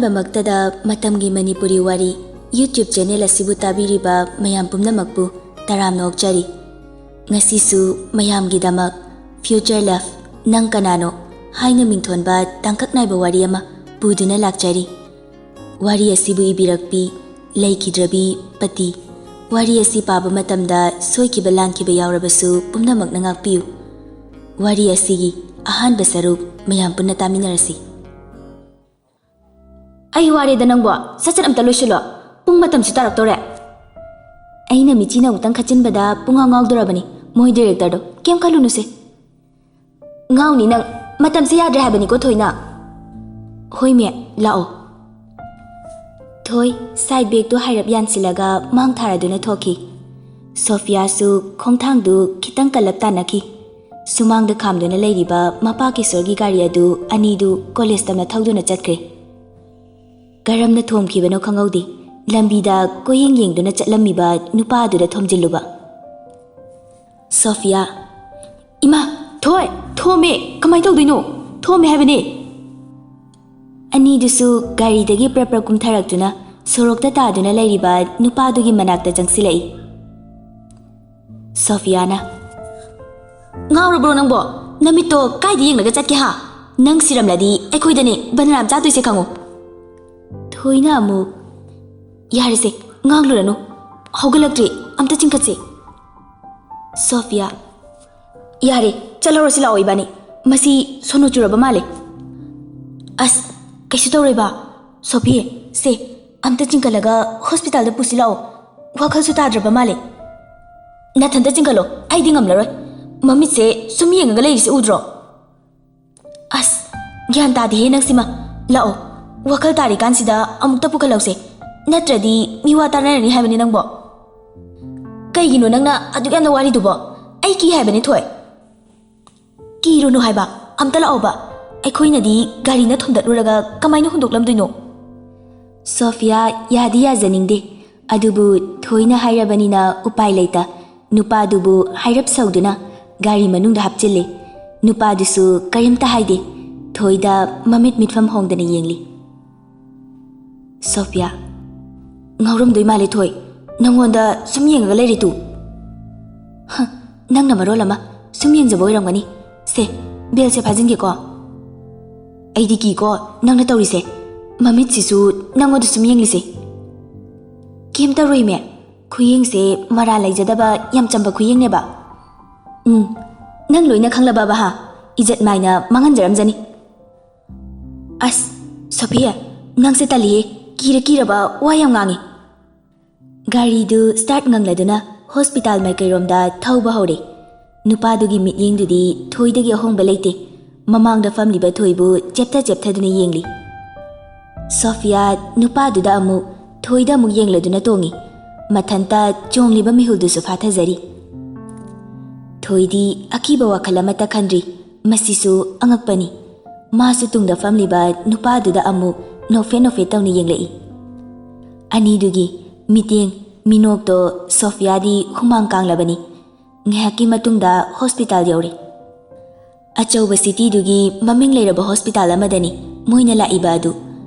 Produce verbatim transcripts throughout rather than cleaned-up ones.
ꯑꯍꯥꯟꯕꯃꯛꯇꯗ ꯃꯇꯝꯒꯤ ꯃꯅꯤꯄꯨꯔꯤ ꯋꯥꯔꯤ YouTube channel ꯑꯁꯤꯕꯨ ꯇꯥꯕꯤꯔꯤꯕ ꯃꯌꯥꯝ ꯄꯨꯝꯅꯃꯛꯄꯨ ꯇꯔꯥꯝꯅ ꯑꯣꯛꯆꯔꯤ꯫ ꯉꯁꯤꯁꯨ ꯃꯌꯥꯝꯒꯤꯗꯃꯛ Future Love, ꯅꯪ ꯀꯅꯥꯅꯣ ꯍꯥꯏꯅ ꯃꯤꯡꯊꯣꯟꯕ ꯇꯥꯡꯀꯛ ꯅꯥꯏꯕ ꯋꯥꯔꯤ ꯑꯃ ꯄꯨꯗꯨꯅ ꯂꯥꯛꯆꯔꯤ꯫ ꯋꯥꯔꯤ ꯑꯁꯤꯕꯨ ꯏꯕꯤꯔꯛꯄꯤ ꯂꯩꯈꯤꯗ꯭ꯔꯕꯤ ꯄꯇꯤ꯫ ꯋꯥꯔꯤ ꯑꯁꯤ ꯄꯥꯕ ꯃꯇꯝꯗ ꯁꯣꯏꯈꯤꯕ ꯂꯥꯟꯈꯤꯕ ꯌꯥꯎꯔꯕꯁꯨ ꯄꯨꯝꯅꯃꯛꯅ ꯉꯥꯛꯄꯤꯌꯨ꯫ ꯋꯥꯔꯤ ꯑꯁꯤꯒꯤ ꯑꯍꯥꯟꯕ ꯁꯔꯨꯛ ꯃꯌꯥꯝ ꯄꯨꯟꯅ ꯇꯥꯃꯤꯟꯅꯔꯁꯤ꯫ ꯑꯩ ꯋꯥꯔꯦꯗ ꯅꯪꯕꯣ, ꯁꯠ ꯁꯠ ꯑꯝꯇ ꯂꯣꯏꯁꯤꯜꯂꯣ꯫ ꯄꯨꯡ ꯃꯇꯝꯁꯨ ꯇꯥꯔꯛꯇꯧꯔꯦ꯫ ꯑꯩꯅ ꯃꯤꯆꯤꯅ ꯑꯃꯨꯛꯇꯪ ꯈꯠꯆꯤꯟꯕꯗ ꯄꯨꯡꯉꯥꯎ ꯉꯥꯎꯗꯣꯔꯕꯅꯤ꯫ ꯃꯣꯏ ꯗꯥꯏꯔꯦꯛꯇꯔꯗꯣ ꯀꯩꯝ ꯈꯜꯂꯨꯅꯨꯁꯦ꯫ ꯉꯥꯎꯅꯤ ꯅꯪ꯫ ꯃꯇꯝꯁꯦ ꯌꯥꯗ꯭ꯔꯦ ꯍꯥꯏꯕꯅꯤꯀꯣ ꯊꯣꯏꯅ꯫ ꯍꯣꯏꯃꯦ, ꯂꯥꯛꯑꯣ꯫ ꯊꯣꯏ ꯁꯥꯏꯠ ꯕꯦꯒꯇꯨ ꯍꯥꯏꯔꯞ ꯌꯥꯟꯁꯤꯜꯂꯒ ꯃꯥꯡ ꯊꯥꯔꯗꯨꯅ ꯊꯣꯛꯈꯤ꯫ ꯁꯣꯐꯤꯌꯥꯁꯨ ꯈꯣꯡꯊꯥꯡꯗꯨ ꯈꯤꯇꯪ ꯀꯜꯂꯞ ꯇꯥꯟꯅꯈꯤ꯫ ꯁꯨꯃꯥꯡꯗ ꯈꯥꯝꯗꯨꯅ ꯂꯩꯔꯤꯕ ꯃꯄꯥ ꯀꯤꯁꯣꯔꯒꯤ ꯒꯥꯔꯤ ꯑꯗꯨ ꯑꯅꯤꯗꯨ ꯀꯣꯂꯦꯖ ꯇꯝꯅ ꯊꯧꯗꯨꯅ ꯆꯠꯈ꯭ꯔꯦ꯫ ꯀꯔꯝꯅ ꯊꯣꯝꯈꯤꯕꯅꯣ ꯈꯪꯍꯧꯗꯦ꯫ ꯂꯝꯕꯤꯗ ꯀꯣꯏꯌꯦꯡ ꯌꯦꯡꯗꯨꯅ ꯆꯠꯂꯝꯃꯤꯕ ꯅꯨꯄꯥ ꯑꯗꯨꯗ ꯊꯣꯝꯖꯤꯜꯂꯨꯕ꯫ ꯁꯣꯐꯤꯌꯥ, "ꯏꯃꯥ, ꯊꯣꯏ, ꯊꯣꯝꯃꯦ, ꯀꯃꯥꯏꯅ ꯇꯧꯗꯣꯏꯅꯣ? ꯊꯣꯝꯃꯦ ꯍꯥꯏꯕꯅꯦ!" ꯑꯅꯤꯗꯨꯁꯨ ꯒꯥꯔꯤꯗꯒꯤ ꯄ꯭ꯔꯞ ꯄ꯭ꯔꯞ ꯀꯨꯝꯊꯔꯛꯇꯨꯅ ꯁꯣꯔꯣꯛꯇ ꯇꯥꯗꯨꯅ ꯂꯩꯔꯤꯕ ꯅꯨꯄꯥꯗꯨꯒꯤ ꯃꯅꯥꯛꯇ ꯆꯪꯁꯤꯜꯂꯛꯏ꯫ ꯁꯣꯐꯤꯌꯥꯅ, "ꯉꯥꯎꯔꯕ꯭ꯔꯣ ꯅꯪꯕꯣ? ꯅꯃꯤꯠꯇꯣ ꯀꯥꯏꯗ ꯌꯦꯡꯂꯒ ꯆꯠꯀꯦ ꯍꯥ? ꯅꯪ ꯁꯤꯔꯝꯂꯗꯤ ꯑꯩꯈꯣꯏꯗꯅꯦ ꯕꯅꯔꯥꯝ ꯆꯥꯗꯣꯏꯁꯦ ꯈꯪꯉꯨ!" ꯊꯣꯏꯅ ꯑꯃꯨꯛ, "ꯌꯥꯔꯦꯁꯦ, ꯉꯥꯡꯂꯨꯔꯅꯨ꯫ ꯍꯧꯒꯠꯂꯛꯇ꯭ꯔꯤ, ꯑꯝꯇ ꯆꯤꯡꯈꯠꯁꯦ꯫" ꯁꯣꯐꯤꯌꯥ, "ꯌꯥꯔꯦ, ꯆꯠꯍꯧꯔꯁꯤ ꯂꯥꯛꯑꯣ ꯏꯕꯥꯅꯤ꯫ ꯃꯁꯤ ꯁꯣꯅꯣ ꯆꯨꯔꯕ ꯃꯥꯜꯂꯦ꯫" "ꯑꯁ, ꯀꯩꯁꯨ ꯇꯧꯔꯣꯏꯕ꯫ ꯁꯣꯐꯤ, ꯁꯦ, ꯑꯝꯇ ꯆꯤꯡꯈꯠꯂꯒ ꯍꯣꯁꯄꯤꯇꯥꯜꯗ ꯄꯨꯁꯤ ꯂꯥꯛꯑꯣ꯫ ꯋꯥꯈꯜꯁꯨ ꯇꯥꯗ꯭ꯔꯕ ꯃꯥꯜꯂꯦ꯫ ꯅꯊꯟꯇ ꯆꯤꯡꯈꯠꯂꯣ, ꯑꯩꯗꯤ ꯉꯝꯂꯔꯣꯏ꯫ ꯃꯃꯤꯠꯁꯦ ꯁꯨꯝ ꯌꯦꯡꯉꯒ ꯂꯩꯔꯤꯁꯦ ꯎꯗ꯭ꯔꯣ?" "ꯑꯁ, ꯒ꯭ꯌꯥꯟ ꯇꯥꯗꯦꯍꯦ ꯅꯪꯁꯤꯃ꯫ ꯂꯥꯛꯑꯣ, ꯋꯥꯈꯜ ꯇꯥꯔꯤꯀꯥꯟꯁꯤꯗ ꯑꯃꯨꯛꯇ ꯄꯨꯈꯠꯂꯧꯁꯦ꯫ ꯅꯠꯇ꯭ꯔꯗꯤ ꯃꯤꯋꯥ ꯇꯥꯅꯔꯅꯤ ꯍꯥꯏꯕꯅꯤ ꯅꯪꯕꯣ꯫ ꯀꯩꯒꯤꯅꯣ ꯅꯪꯅ ꯑꯗꯨꯛ ꯌꯥꯝꯅ ꯋꯥꯔꯤꯗꯨꯕꯣ? ꯑꯩ ꯀꯤ ꯍꯥꯏꯕꯅꯤ ꯊꯣꯏ꯫" "ꯀꯤꯔꯨꯅꯨ ꯍꯥꯏꯕ, ꯑꯝꯇ ꯂꯥꯛꯑꯣꯕ꯫ ꯑꯩꯈꯣꯏꯅꯗꯤ ꯒꯥꯔꯤꯅ ꯊꯣꯝꯗꯠꯂꯨꯔꯒ ꯀꯃꯥꯏꯅ ꯍꯨꯟꯗꯣꯛꯂꯝꯗꯣꯏꯅꯣ?" ꯁꯣꯐꯤꯌꯥ ꯌꯥꯗꯤ ꯌꯥꯖꯅꯤꯡꯗꯦ, ꯑꯗꯨꯕꯨ ꯊꯣꯏꯅ ꯍꯥꯏꯔꯕꯅꯤꯅ ꯎꯄꯥꯏ ꯂꯩꯇ ꯅꯨꯄꯥꯗꯨꯕꯨ ꯍꯥꯏꯔꯞ ꯁꯧꯗꯨꯅ ꯒꯥꯔꯤ ꯃꯅꯨꯡꯗ ꯍꯥꯞꯆꯤꯜꯂꯦ꯫ ꯅꯨꯄꯥꯗꯨꯁꯨ ꯀꯔꯤꯝꯇ ꯍꯥꯏꯗꯦ, ꯊꯣꯏꯗ ꯃꯃꯤꯠ ꯃꯤꯠꯐꯝ ꯍꯣꯡꯗꯅ ꯌꯦꯡꯂꯤ꯫ ꯁꯣꯐꯤꯌꯥ, ꯉꯥꯎꯔꯝꯗꯣꯏ ꯃꯥꯜꯂꯦ ꯊꯣꯏ, ꯅꯪꯉꯣꯟꯗ ꯁꯨꯝ ꯌꯦꯡꯉꯒ ꯂꯩꯔꯤ ꯇꯨ꯫ ꯍ, ꯅꯪꯅ ꯃꯔꯣꯜ ꯑꯃ ꯁꯨꯝ ꯌꯦꯡꯖꯕ ꯑꯣꯏꯔꯝꯒꯅꯤ꯫ ꯁꯦ, ꯕꯦꯜꯁꯦ ꯐꯥꯖꯤꯟꯒꯦꯀꯣ꯫ ꯑꯩꯗꯤ ꯀꯤꯀꯣ ꯅꯪꯅ ꯇꯧꯔꯤꯁꯦ, ꯃꯃꯤꯠꯁꯤꯁꯨ ꯅꯪꯉꯣꯟꯗ ꯁꯨꯝ ꯌꯦꯡꯂꯤꯁꯦ꯫ ꯀꯩꯝ ꯇꯧꯔꯣꯏꯃꯦ, ꯈꯨꯌꯦꯡꯁꯦ ꯃꯔꯥꯜ ꯂꯩꯖꯗꯕ ꯌꯥꯝ ꯆꯝꯕ ꯈꯨꯌꯦꯡꯅꯦꯕ꯫ ꯎꯝ, ꯅꯪ ꯂꯣꯏꯅ ꯈꯪꯂꯕꯕ ꯍꯥ? ꯏꯖꯠ ꯃꯥꯏꯅ ꯃꯥꯡꯍꯟꯖꯔꯝꯖꯅꯤ꯫ ꯑꯁ, ꯁꯣꯐꯤꯌꯥ, ꯅꯪꯁꯦ ꯇꯜꯂꯤꯍꯦ, ꯀꯤꯔ ꯀꯤꯔꯕ ꯋꯥ ꯌꯥꯝ ꯉꯥꯡꯉꯤ꯫ ꯒꯥꯔꯤꯗꯨ ꯁ꯭ꯇꯥꯔꯠ ꯉꯪꯂꯗꯨꯅ ꯍꯣꯁꯄꯤꯇꯥꯜ ꯃꯥꯏꯀꯩꯔꯣꯝꯗ ꯊꯧꯕ ꯍꯧꯔꯦ꯫ ꯅꯨꯄꯥꯗꯨꯒꯤ ꯃꯤꯠꯌꯦꯡꯗꯨꯗꯤ ꯊꯣꯏꯗꯒꯤ ꯑꯍꯣꯡꯕ ꯂꯩꯇꯦ꯫ ꯃꯃꯥꯡꯗ ꯐꯝꯂꯤꯕ ꯊꯣꯏꯕꯨ ꯆꯦꯞꯊ ꯆꯦꯞꯊꯗꯨꯅ ꯌꯦꯡꯂꯤ꯫ ꯁꯣꯐꯤꯌꯥ ꯅꯨꯄꯥꯗꯨꯗ ꯑꯃꯨꯛ, ꯊꯣꯏꯗ ꯑꯃꯨꯛ ꯌꯦꯡꯂꯗꯨꯅ ꯇꯣꯡꯉꯤ꯫ ꯃꯊꯟꯇ ꯆꯣꯡꯂꯤꯕ ꯃꯤꯍꯨꯜꯗꯨꯁꯨ ꯐꯥꯊꯖꯔꯤ꯫ ꯊꯣꯏꯗꯤ ꯑꯀꯤꯕ ꯋꯥꯈꯜ ꯑꯃꯠꯇ ꯈꯟꯗ꯭ꯔꯤ꯫ ꯃꯁꯤꯁꯨ ꯑꯉꯛꯄꯅꯤ꯫ ꯃꯥꯁꯨ ꯇꯨꯡꯗ ꯐꯝꯂꯤꯕ ꯅꯨꯄꯥꯗꯨꯗ ꯑꯃꯨꯛ ꯅꯣꯛꯐꯦꯠ ꯅꯣꯛꯐꯦꯠ ꯇꯧꯅ ꯌꯦꯡꯂꯛꯏ꯫ ꯑꯅꯤꯗꯨꯒꯤ ꯃꯤꯠꯌꯦꯡ ꯃꯤꯅꯣꯛꯇꯣ ꯁꯣꯐꯤꯌꯥꯗꯤ ꯍꯨꯃꯥꯡ ꯀꯥꯡꯂꯕꯅꯤ꯫ ꯉꯥꯏꯍꯥꯛꯀꯤ ꯃꯇꯨꯡꯗ ꯍꯣꯁꯄꯤꯇꯥꯜ ꯌꯧꯔꯦ꯫ ꯑꯆꯧꯕ ꯁꯤꯇꯤꯗꯨꯒꯤ ꯃꯃꯤꯡ ꯂꯩꯔꯕ ꯍꯣꯁꯄꯤꯇꯥꯜ ꯑꯃꯗꯅꯤ ꯃꯣꯏꯅ ꯂꯥꯛꯏꯕ ꯑꯗꯨ꯫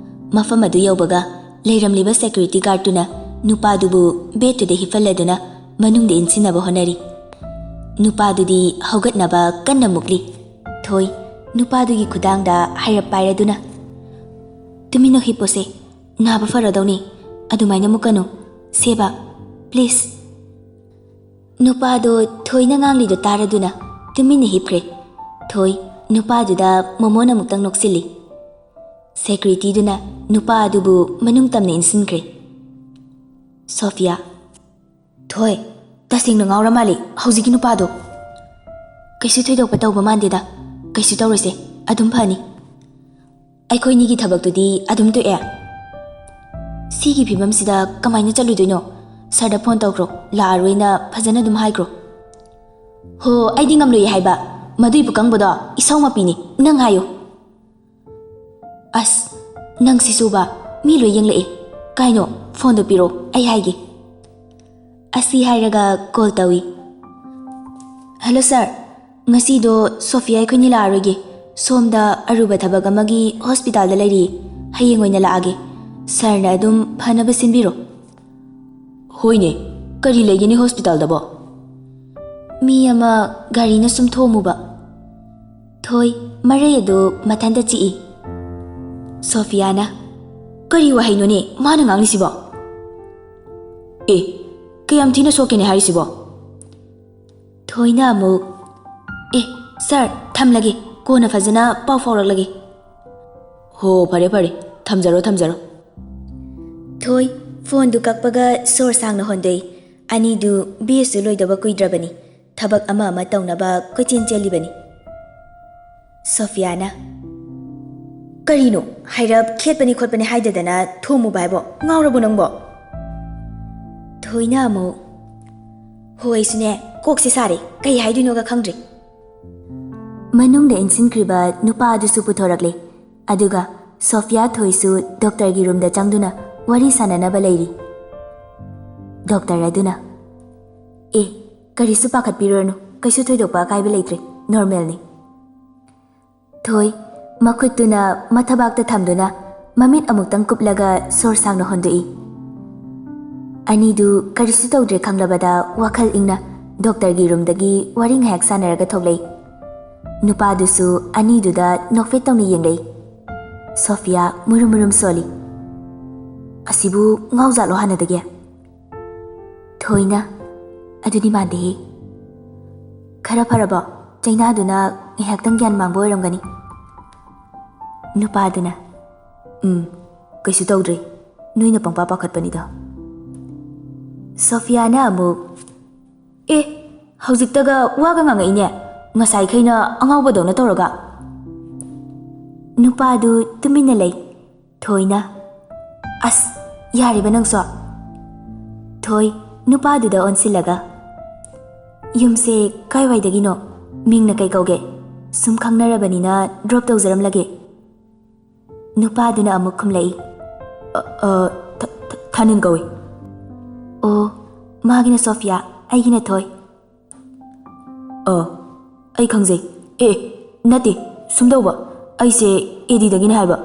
ꯃꯐꯝ ꯑꯗꯨ ꯌꯧꯕꯒ ꯂꯩꯔꯝꯂꯤꯕ ꯁꯦꯀ꯭ꯌꯨꯔꯤꯇꯤ ꯒꯥꯔꯗꯇꯨꯅ ꯅꯨꯄꯥꯗꯨꯕꯨ ꯕꯦꯗꯇꯨꯗ ꯍꯤꯞꯍꯜꯂꯗꯨꯅ ꯃꯅꯨꯡꯗ ꯏꯟꯁꯤꯟꯅꯕ ꯍꯣꯠꯅꯔꯤ꯫ ꯅꯨꯄꯥꯗꯨꯗꯤ ꯍꯧꯒꯠꯅꯕ ꯀꯟꯅ ꯃꯨꯛꯂꯤ꯫ ꯊꯣꯏ, ꯅꯨꯄꯥꯗꯨꯒꯤ ꯈꯨꯗꯥꯡꯗ ꯍꯥꯏꯔꯞ ꯄꯥꯏꯔꯗꯨꯅ, "ꯇꯨꯃꯤꯟꯅ ꯍꯤꯞꯄꯣꯁꯦ, ꯅꯥꯕ ꯐꯔꯗꯧꯅꯤ, ꯑꯗꯨꯃꯥꯏꯅ ꯃꯨꯛꯀꯅꯨ, ꯁꯦꯕ, ꯄ꯭ꯂꯤꯖ꯫" ꯅꯨꯄꯥꯗꯣ ꯊꯣꯏꯅ ꯉꯥꯡꯂꯤꯗꯣ ꯇꯥꯔꯗꯨꯅ ꯇꯨꯃꯤꯟꯅ ꯍꯤꯞꯈ꯭ꯔꯦ꯫ ꯊꯣꯏ ꯅꯨꯄꯥꯗꯨꯗ ꯃꯣꯃꯣꯟ ꯑꯃꯨꯛꯇꯪ ꯅꯣꯛꯁꯤꯜꯂꯤ꯫ ꯁꯦꯀ꯭ꯌꯨꯔꯤꯇꯤꯗꯨꯅ ꯅꯨꯄꯥ ꯑꯗꯨꯕꯨ ꯃꯅꯨꯡ ꯇꯝꯅ ꯏꯟꯁꯤꯟꯈ꯭ꯔꯦ꯫ ꯁꯣꯐꯤꯌꯥ, "ꯊꯣꯏ, ꯇꯁꯦꯡꯅ ꯉꯥꯎꯔ ꯃꯥꯜꯂꯤ ꯍꯧꯖꯤꯛꯀꯤ ꯅꯨꯄꯥꯗꯣ꯫ ꯀꯩꯁꯨ ꯊꯣꯏꯗꯣꯛꯄ ꯇꯧꯕ ꯃꯥꯟꯗꯦꯗ, ꯀꯩꯁꯨ ꯇꯧꯔꯣꯏꯁꯦ, ꯑꯗꯨꯝ ꯐꯅꯤ꯫ ꯑꯩꯈꯣꯏꯅꯤꯒꯤ ꯊꯕꯛꯇꯨꯗꯤ ꯑꯗꯨꯝ ꯇꯣꯛꯑꯦ꯫ ꯁꯤꯒꯤ ꯐꯤꯕꯝꯁꯤꯗ ꯀꯃꯥꯏꯅ ꯆꯠꯂꯨꯗꯣꯏꯅꯣ? ꯁꯥꯔꯗ ꯐꯣꯟ ꯇꯧꯈ꯭ꯔꯣ, ꯂꯥꯛꯑꯔꯣꯏꯅ ꯐꯖꯅ ꯑꯗꯨꯝ ꯍꯥꯏꯈ꯭ꯔꯣ꯫" "ꯍꯣ, ꯑꯩꯗꯤ ꯉꯝꯂꯣꯏꯌꯦ ꯍꯥꯏꯕ, ꯃꯗꯨꯏ ꯄꯨꯀꯪꯕꯗꯣ ꯏꯁꯧ ꯃꯄꯤꯅꯤ, ꯅꯪ ꯍꯥꯏꯌꯨ꯫" "ꯑꯁ, ꯅꯪꯁꯤꯁꯨꯕ, ꯃꯤ ꯂꯣꯏ ꯌꯦꯡꯂꯛꯑꯦ꯫ ꯀꯥꯏꯅꯣ, ꯐꯣꯟꯗꯣ ꯄꯤꯔꯣ, ꯑꯩ ꯍꯥꯏꯒꯦ꯫" ꯑꯁꯤ ꯍꯥꯏꯔꯒ ꯀꯣꯜ ꯇꯧꯏ꯫ "ꯍꯜꯂꯣ ꯁꯥꯔ, ꯉꯁꯤꯗꯣ ꯁꯣꯐꯤꯌꯥ ꯑꯩꯈꯣꯏꯅꯤ ꯂꯥꯛꯑꯔꯣꯏꯒꯦ꯫ ꯁꯣꯝꯗ ꯑꯔꯨꯕ ꯊꯕꯛ ꯑꯃꯒꯤ ꯍꯣꯁꯄꯤꯇꯥꯜꯗ ꯂꯩꯔꯤ꯫ ꯍꯌꯦꯡ ꯑꯣꯏꯅ ꯂꯥꯛꯑꯒꯦ꯫ ꯁꯥꯔꯅ ꯑꯗꯨꯝ ꯐꯅꯕ ꯁꯤꯟꯕꯤꯔꯣ꯫ ꯍꯣꯏꯅꯦ, ꯀꯔꯤ ꯂꯩꯒꯦꯅꯦ ꯍꯣꯁꯄꯤꯇꯥꯜꯗꯕꯣ? ꯃꯤ ꯑꯃ ꯒꯥꯔꯤꯅ ꯁꯨꯝ ꯊꯣꯝꯃꯨꯕ꯫ ꯊꯣꯏ, ꯃꯔꯩ ꯑꯗꯨ ꯃꯊꯟꯇ ꯆꯤꯛꯏ꯫ ꯁꯣꯐꯤꯌꯥꯅ, "ꯀꯔꯤ ꯋꯥꯍꯩꯅꯣꯅꯦ ꯃꯥꯅ ꯉꯥꯡꯂꯤꯁꯤꯕꯣ? ꯑꯦ, ꯀꯌꯥꯝ ꯊꯤꯅ ꯁꯣꯛꯀꯦꯅꯦ ꯍꯥꯏꯔꯤꯁꯤꯕꯣ?" ꯊꯣꯏꯅ ꯑꯃꯨꯛ, "ꯑꯦ, ꯁꯥꯔ, ꯊꯝꯂꯒꯦ, ꯀꯣꯟꯅ ꯐꯖꯅ ꯄꯥꯎ ꯐꯥꯎꯔꯛꯂꯒꯦ꯫" "ꯍꯣ, ꯐꯔꯦ ꯐꯔꯦ, ꯊꯝꯖꯔꯣ ꯊꯝꯖꯔꯣ꯫" ꯊꯣꯏ, ꯐꯣꯟꯗꯨ ꯀꯛꯄꯒ ꯁꯣꯔ ꯁꯥꯡꯅ ꯍꯣꯟꯗꯣꯛꯏ꯫ ꯑꯅꯤꯗꯨ ꯕꯤ ꯑꯦꯁꯁꯨ ꯂꯣꯏꯗꯕ ꯀꯨꯏꯗ꯭ꯔꯕꯅꯤ꯫ ꯊꯕꯛ ꯑꯃ ꯑꯃ ꯇꯧꯅꯕ ꯀꯣꯏꯆꯦꯟ ꯆꯦꯜꯂꯤꯕꯅꯤ꯫ ꯁꯣꯐꯤꯌꯥꯅ, "ꯀꯔꯤꯅꯣ, ꯍꯥꯏꯔꯞ ꯈꯦꯠꯄꯅꯤ ꯈꯣꯠꯄꯅꯤ ꯍꯥꯏꯗꯗꯅ ꯊꯣꯝꯃꯨꯕ ꯍꯥꯏꯕꯣ? ꯉꯥꯎꯔꯕꯣ ꯅꯪꯕꯣ?" ꯊꯣꯏꯅ ꯑꯃꯨꯛ, "ꯍꯣꯏ, ꯑꯩꯁꯨꯅꯦ, ꯀꯣꯛꯁꯦ ꯁꯥꯔꯦ, ꯀꯩ ꯍꯥꯏꯗꯣꯏꯅꯣꯒ ꯈꯪꯗ꯭ꯔꯦ꯫" ꯃꯅꯨꯡꯗ ꯏꯟꯁꯤꯟꯈ꯭ꯔꯤꯕ ꯅꯨꯄꯥ ꯑꯗꯨꯁꯨ ꯄꯨꯊꯣꯔꯛꯂꯦ꯫ ꯑꯗꯨꯒ ꯁꯣꯐꯤꯌꯥ ꯊꯣꯏꯁꯨ ꯗꯣꯛꯇꯔꯒꯤ ꯔꯨꯝꯗ ꯆꯪꯗꯨꯅ ꯋꯥꯔꯤ ꯁꯥꯟꯅꯅꯕ ꯂꯩꯔꯤ꯫ ꯗꯣꯛꯇꯔ ꯑꯗꯨꯅ, "ꯑꯦ, ꯀꯔꯤꯁꯨ ꯄꯥꯈꯠꯄꯤꯔꯨꯔꯅꯨ, ꯀꯩꯁꯨ ꯊꯣꯏꯗꯣꯛꯄ ꯑꯀꯥꯏꯕ ꯂꯩꯇ꯭ꯔꯦ, ꯅꯣꯔꯃꯦꯜꯅꯤ꯫" ꯊꯣꯏ, ꯃꯈꯨꯠꯇꯨꯅ ꯃꯊꯕꯥꯛꯇ ꯊꯝꯗꯨꯅ ꯃꯃꯤꯠ ꯑꯃꯨꯛꯇꯪ ꯀꯨꯞꯂꯒ ꯁꯣꯔ ꯁꯥꯡꯅ ꯍꯣꯟꯗꯣꯛꯏ꯫ ꯑꯅꯤꯗꯨ ꯀꯔꯤꯁꯨ ꯇꯧꯗ꯭ꯔꯦ ꯈꯪꯂꯕꯗ ꯋꯥꯈꯜ ꯏꯪꯅ ꯗꯣꯛꯇꯔꯒꯤ ꯔꯨꯝꯗꯒꯤ ꯋꯥꯔꯤ ꯉꯥꯏꯍꯥꯛ ꯁꯥꯟꯅꯔꯒ ꯊꯣꯛꯂꯛꯏ꯫ ꯅꯨꯄꯥꯗꯨꯁꯨ ꯑꯅꯤꯗꯨꯗ ꯅꯣꯛꯐꯦꯠ ꯇꯧꯅ ꯌꯦꯡꯂꯛꯏ꯫ ꯁꯣꯐꯤꯌꯥ ꯃꯨꯔꯨꯝ ꯃꯨꯔꯨꯝ ꯁꯣꯜꯂꯤ꯫ "ꯑꯁꯤꯕꯨ ꯉꯥꯎꯖꯥꯠꯂꯣ ꯍꯥꯟꯅꯗꯒꯤ?" ꯊꯣꯏꯅ, "ꯑꯗꯨꯗꯤ ꯃꯥꯟꯗꯦꯍꯦ꯫" "ꯈꯔ ꯐꯔꯕꯣ? ꯆꯩꯅꯥꯗꯨꯅ ꯉꯥꯏꯍꯥꯛꯇꯪ ꯒ꯭ꯌꯥꯟ ꯃꯥꯡꯕ ꯑꯣꯏꯔꯝꯒꯅꯤ꯫" ꯅꯨꯄꯥꯗꯨꯅ, "ꯎꯝ, ꯀꯩꯁꯨ ꯇꯧꯗ꯭ꯔꯤ꯫ ꯅꯣꯏꯅ ꯄꯪꯄꯥ ꯄꯥꯈꯠꯄꯅꯤꯗ꯫" ꯁꯣꯐꯤꯌꯥꯅ ꯑꯃꯨꯛ, "ꯑꯦ, ꯍꯧꯖꯤꯛꯇꯒ ꯋꯥꯒ ꯉꯥꯡꯉꯛꯏꯅꯦ, ꯉꯁꯥꯏꯈꯩꯅ ꯑꯉꯥꯎꯕꯗꯧꯅ ꯇꯧꯔꯒ꯫" ꯅꯨꯄꯥꯗꯨ ꯇꯨꯃꯤꯟꯅ ꯂꯩ꯫ ꯊꯣꯏꯅ, "ꯑꯁ, ꯌꯥꯔꯦꯕ ꯅꯪꯁꯨ꯫" ꯊꯣꯏ, ꯅꯨꯄꯥꯗꯨꯗ ꯑꯣꯟꯁꯤꯜꯂꯒ, "ꯌꯨꯝꯁꯦ ꯀꯥꯏꯋꯥꯏꯗꯒꯤꯅꯣ? ꯃꯤꯡꯅ ꯀꯩ ꯀꯧꯒꯦ? ꯁꯨꯝ ꯈꯪꯅꯔꯕꯅꯤꯅ ꯗ꯭ꯔꯣꯞ ꯇꯧꯖꯔꯝꯂꯒꯦ꯫" ꯅꯨꯄꯥꯗꯨꯅ ꯑꯃꯨꯛ ꯈꯨꯝꯂꯛꯏ, "ꯑ, ꯑ, ꯊ-, ꯊ-, ꯊꯥꯅꯤꯜ ꯀꯧꯏ꯫" "ꯑꯣ, ꯃꯥꯒꯤꯅ ꯁꯣꯐꯤꯌꯥ, ꯑꯩꯒꯤꯅ ꯊꯣꯏ꯫" "ꯑ, ꯑꯩ ꯈꯪꯖꯩ꯫ ꯑꯦ, ꯅꯠꯇꯦ, ꯁꯨꯝꯗꯧꯕ, ꯑꯩꯁꯦ ꯑꯦ ꯗꯤꯗꯒꯤꯅꯦ ꯍꯥꯏꯕ꯫"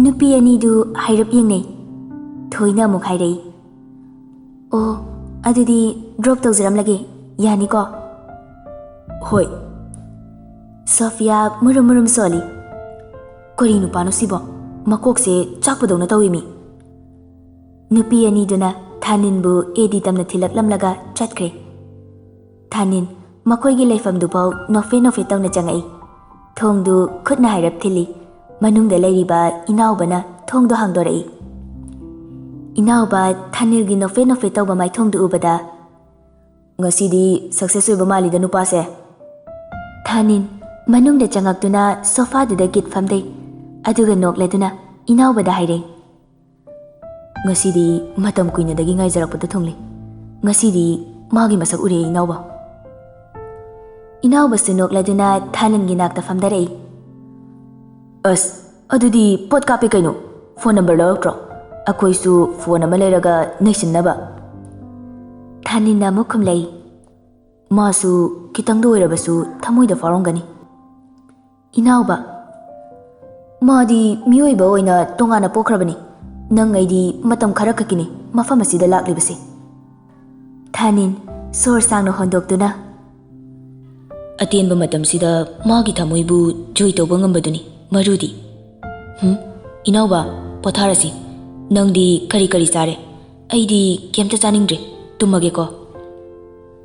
ꯅꯨꯄꯤ ꯑꯅꯤꯗꯨ ꯍꯥꯏꯔꯞ ꯌꯦꯡꯅꯩ꯫ ꯊꯣꯏꯅ ꯑꯃꯨꯛ ꯍꯥꯏꯔꯛꯏ, "ꯑꯣ, ꯑꯗꯨꯗꯤ ꯗ꯭ꯔꯣꯞ ꯇꯧꯖꯔꯝꯂꯒꯦ, ꯌꯥꯅꯤꯀꯣ?" "ꯍꯣꯏ꯫" ꯁꯣꯐꯤꯌꯥ ꯃꯨꯔꯨꯝ ꯃꯨꯔꯨꯝ ꯁꯣꯜꯂꯤ꯫ "ꯀꯔꯤ ꯅꯨꯄꯥꯅꯣ ꯁꯤꯕꯣ? ꯃꯀꯣꯛꯁꯦ ꯆꯥꯛꯄꯗꯧꯅ ꯇꯧꯏꯃꯤ꯫" ꯅꯨꯄꯤ ꯑꯅꯤꯗꯨꯅ ꯊꯥꯅꯤꯟꯕꯨ ꯑꯦꯗꯤ ꯇꯝꯅ ꯊꯤꯜꯂꯛꯂꯝꯂꯒ ꯆꯠꯈ꯭ꯔꯦ꯫ ꯊꯥꯅꯤꯟ ꯃꯈꯣꯏꯒꯤ ꯂꯩꯐꯝꯗꯨꯐꯥꯎ ꯅꯣꯐꯦ ꯅꯣꯐꯦ ꯇꯧꯅ ꯆꯪꯉꯛꯏ꯫ ꯊꯣꯡꯗꯨ ꯈꯨꯠꯅ ꯍꯥꯏꯔꯞ ꯊꯤꯜꯂꯤ꯫ ꯃꯅꯨꯡꯗ ꯂꯩꯔꯤꯕ ꯏꯅꯥꯎꯕꯅ ꯊꯣꯡꯗꯨ ꯍꯥꯡꯗꯣꯔꯛꯏ꯫ ꯏꯅꯥꯎꯕ ꯊꯥꯅꯤꯜꯒꯤ ꯅꯣꯐꯦ ꯅꯣꯐꯦ ꯇꯧꯕ ꯃꯥꯏꯊꯣꯡꯗꯨ ꯎꯕꯗ, "ꯉꯁꯤꯗꯤ ꯁꯛꯁꯦꯁ ꯑꯣꯏꯕ ꯃꯥꯜꯂꯤꯗ ꯅꯨꯄꯥꯁꯦ꯫" ꯊꯥꯅꯤꯟ ꯃꯅꯨꯡꯗ ꯆꯪꯉꯛꯇꯨꯅ ꯁꯣꯐꯥꯗꯨꯗ ꯒꯤꯠ ꯐꯝꯗꯩ꯫ ꯑꯗꯨꯒ ꯅꯣꯛꯂꯗꯨꯅ ꯏꯅꯥꯎꯕꯗ ꯍꯥꯏꯔꯩ, "ꯉꯁꯤꯗꯤ ꯃꯇꯝ ꯀꯨꯏꯅꯗꯒꯤ ꯉꯥꯏꯖꯔꯛꯄꯗ ꯊꯨꯡꯂꯦ꯫ ꯉꯁꯤꯗꯤ ꯃꯥꯒꯤ ꯃꯁꯛ ꯎꯔꯦ ꯏꯅꯥꯎꯕ꯫" ꯏꯅꯥꯎꯕꯁꯨ ꯅꯣꯛꯂꯗꯨꯅ ꯊꯥꯅꯤꯟꯒꯤ ꯅꯥꯛꯇ ꯐꯝꯗꯔꯛꯏ꯫ "ꯑꯁ, ꯑꯗꯨꯗꯤ ꯄꯣꯠ ꯀꯥꯞꯄꯦ ꯀꯩꯅꯣ꯫ ꯐꯣꯟ ꯅꯝꯕꯔ ꯂꯧꯔꯛꯇ꯭ꯔꯣ? ꯑꯩꯈꯣꯏꯁꯨ ꯐꯣꯟ ꯑꯃ ꯂꯩꯔꯒ ꯅꯩꯁꯤꯟꯅꯕ꯫" ꯊꯥꯅꯤꯟꯅ ꯑꯃꯨꯛ ꯈꯨꯝꯂꯛꯏ꯫ ꯃꯥꯁꯨ ꯈꯤꯇꯪꯗ ꯑꯣꯏꯔꯕꯁꯨ ꯊꯃꯣꯏꯗ ꯐꯥꯎꯔꯝꯒꯅꯤ꯫ ꯏꯅꯥꯎꯕ, "ꯃꯥꯗꯤ ꯃꯤꯑꯣꯏꯕ ꯑꯣꯏꯅ ꯇꯣꯉꯥꯟꯅ ꯄꯣꯛꯈ꯭ꯔꯕꯅꯤ꯫ ꯅꯪ ꯑꯩꯗꯤ ꯃꯇꯝ ꯈꯔ ꯈꯛꯀꯤꯅꯤ ꯃꯐꯝ ꯑꯁꯤꯗ ꯂꯥꯛꯂꯤꯕꯁꯦ꯫" ꯊꯥꯅꯤꯟ ꯁꯣꯔ ꯁꯥꯡꯅ ꯍꯣꯟꯗꯣꯛꯇꯨꯅ, "ꯑꯇꯦꯟꯕ ꯃꯇꯝꯁꯤꯗ ꯃꯥꯒꯤ ꯊꯃꯣꯏꯕꯨ ꯖꯣꯏ ꯇꯧꯕ ꯉꯝꯕꯗꯨꯅꯤ ꯃꯔꯨꯗꯤ꯫ ꯍꯨꯝ, ꯏꯅꯥꯎꯕ, ꯄꯣꯊꯥꯔꯁꯤ꯫ ꯅꯪꯗꯤ ꯀꯔꯤ ꯀꯔꯤ ꯆꯥꯔꯦ? ꯑꯩꯗꯤ ꯀꯩꯝꯇ ꯆꯥꯅꯤꯡꯗ꯭ꯔꯦ꯫ ꯇꯨꯝꯃꯒꯦꯀꯣ꯫"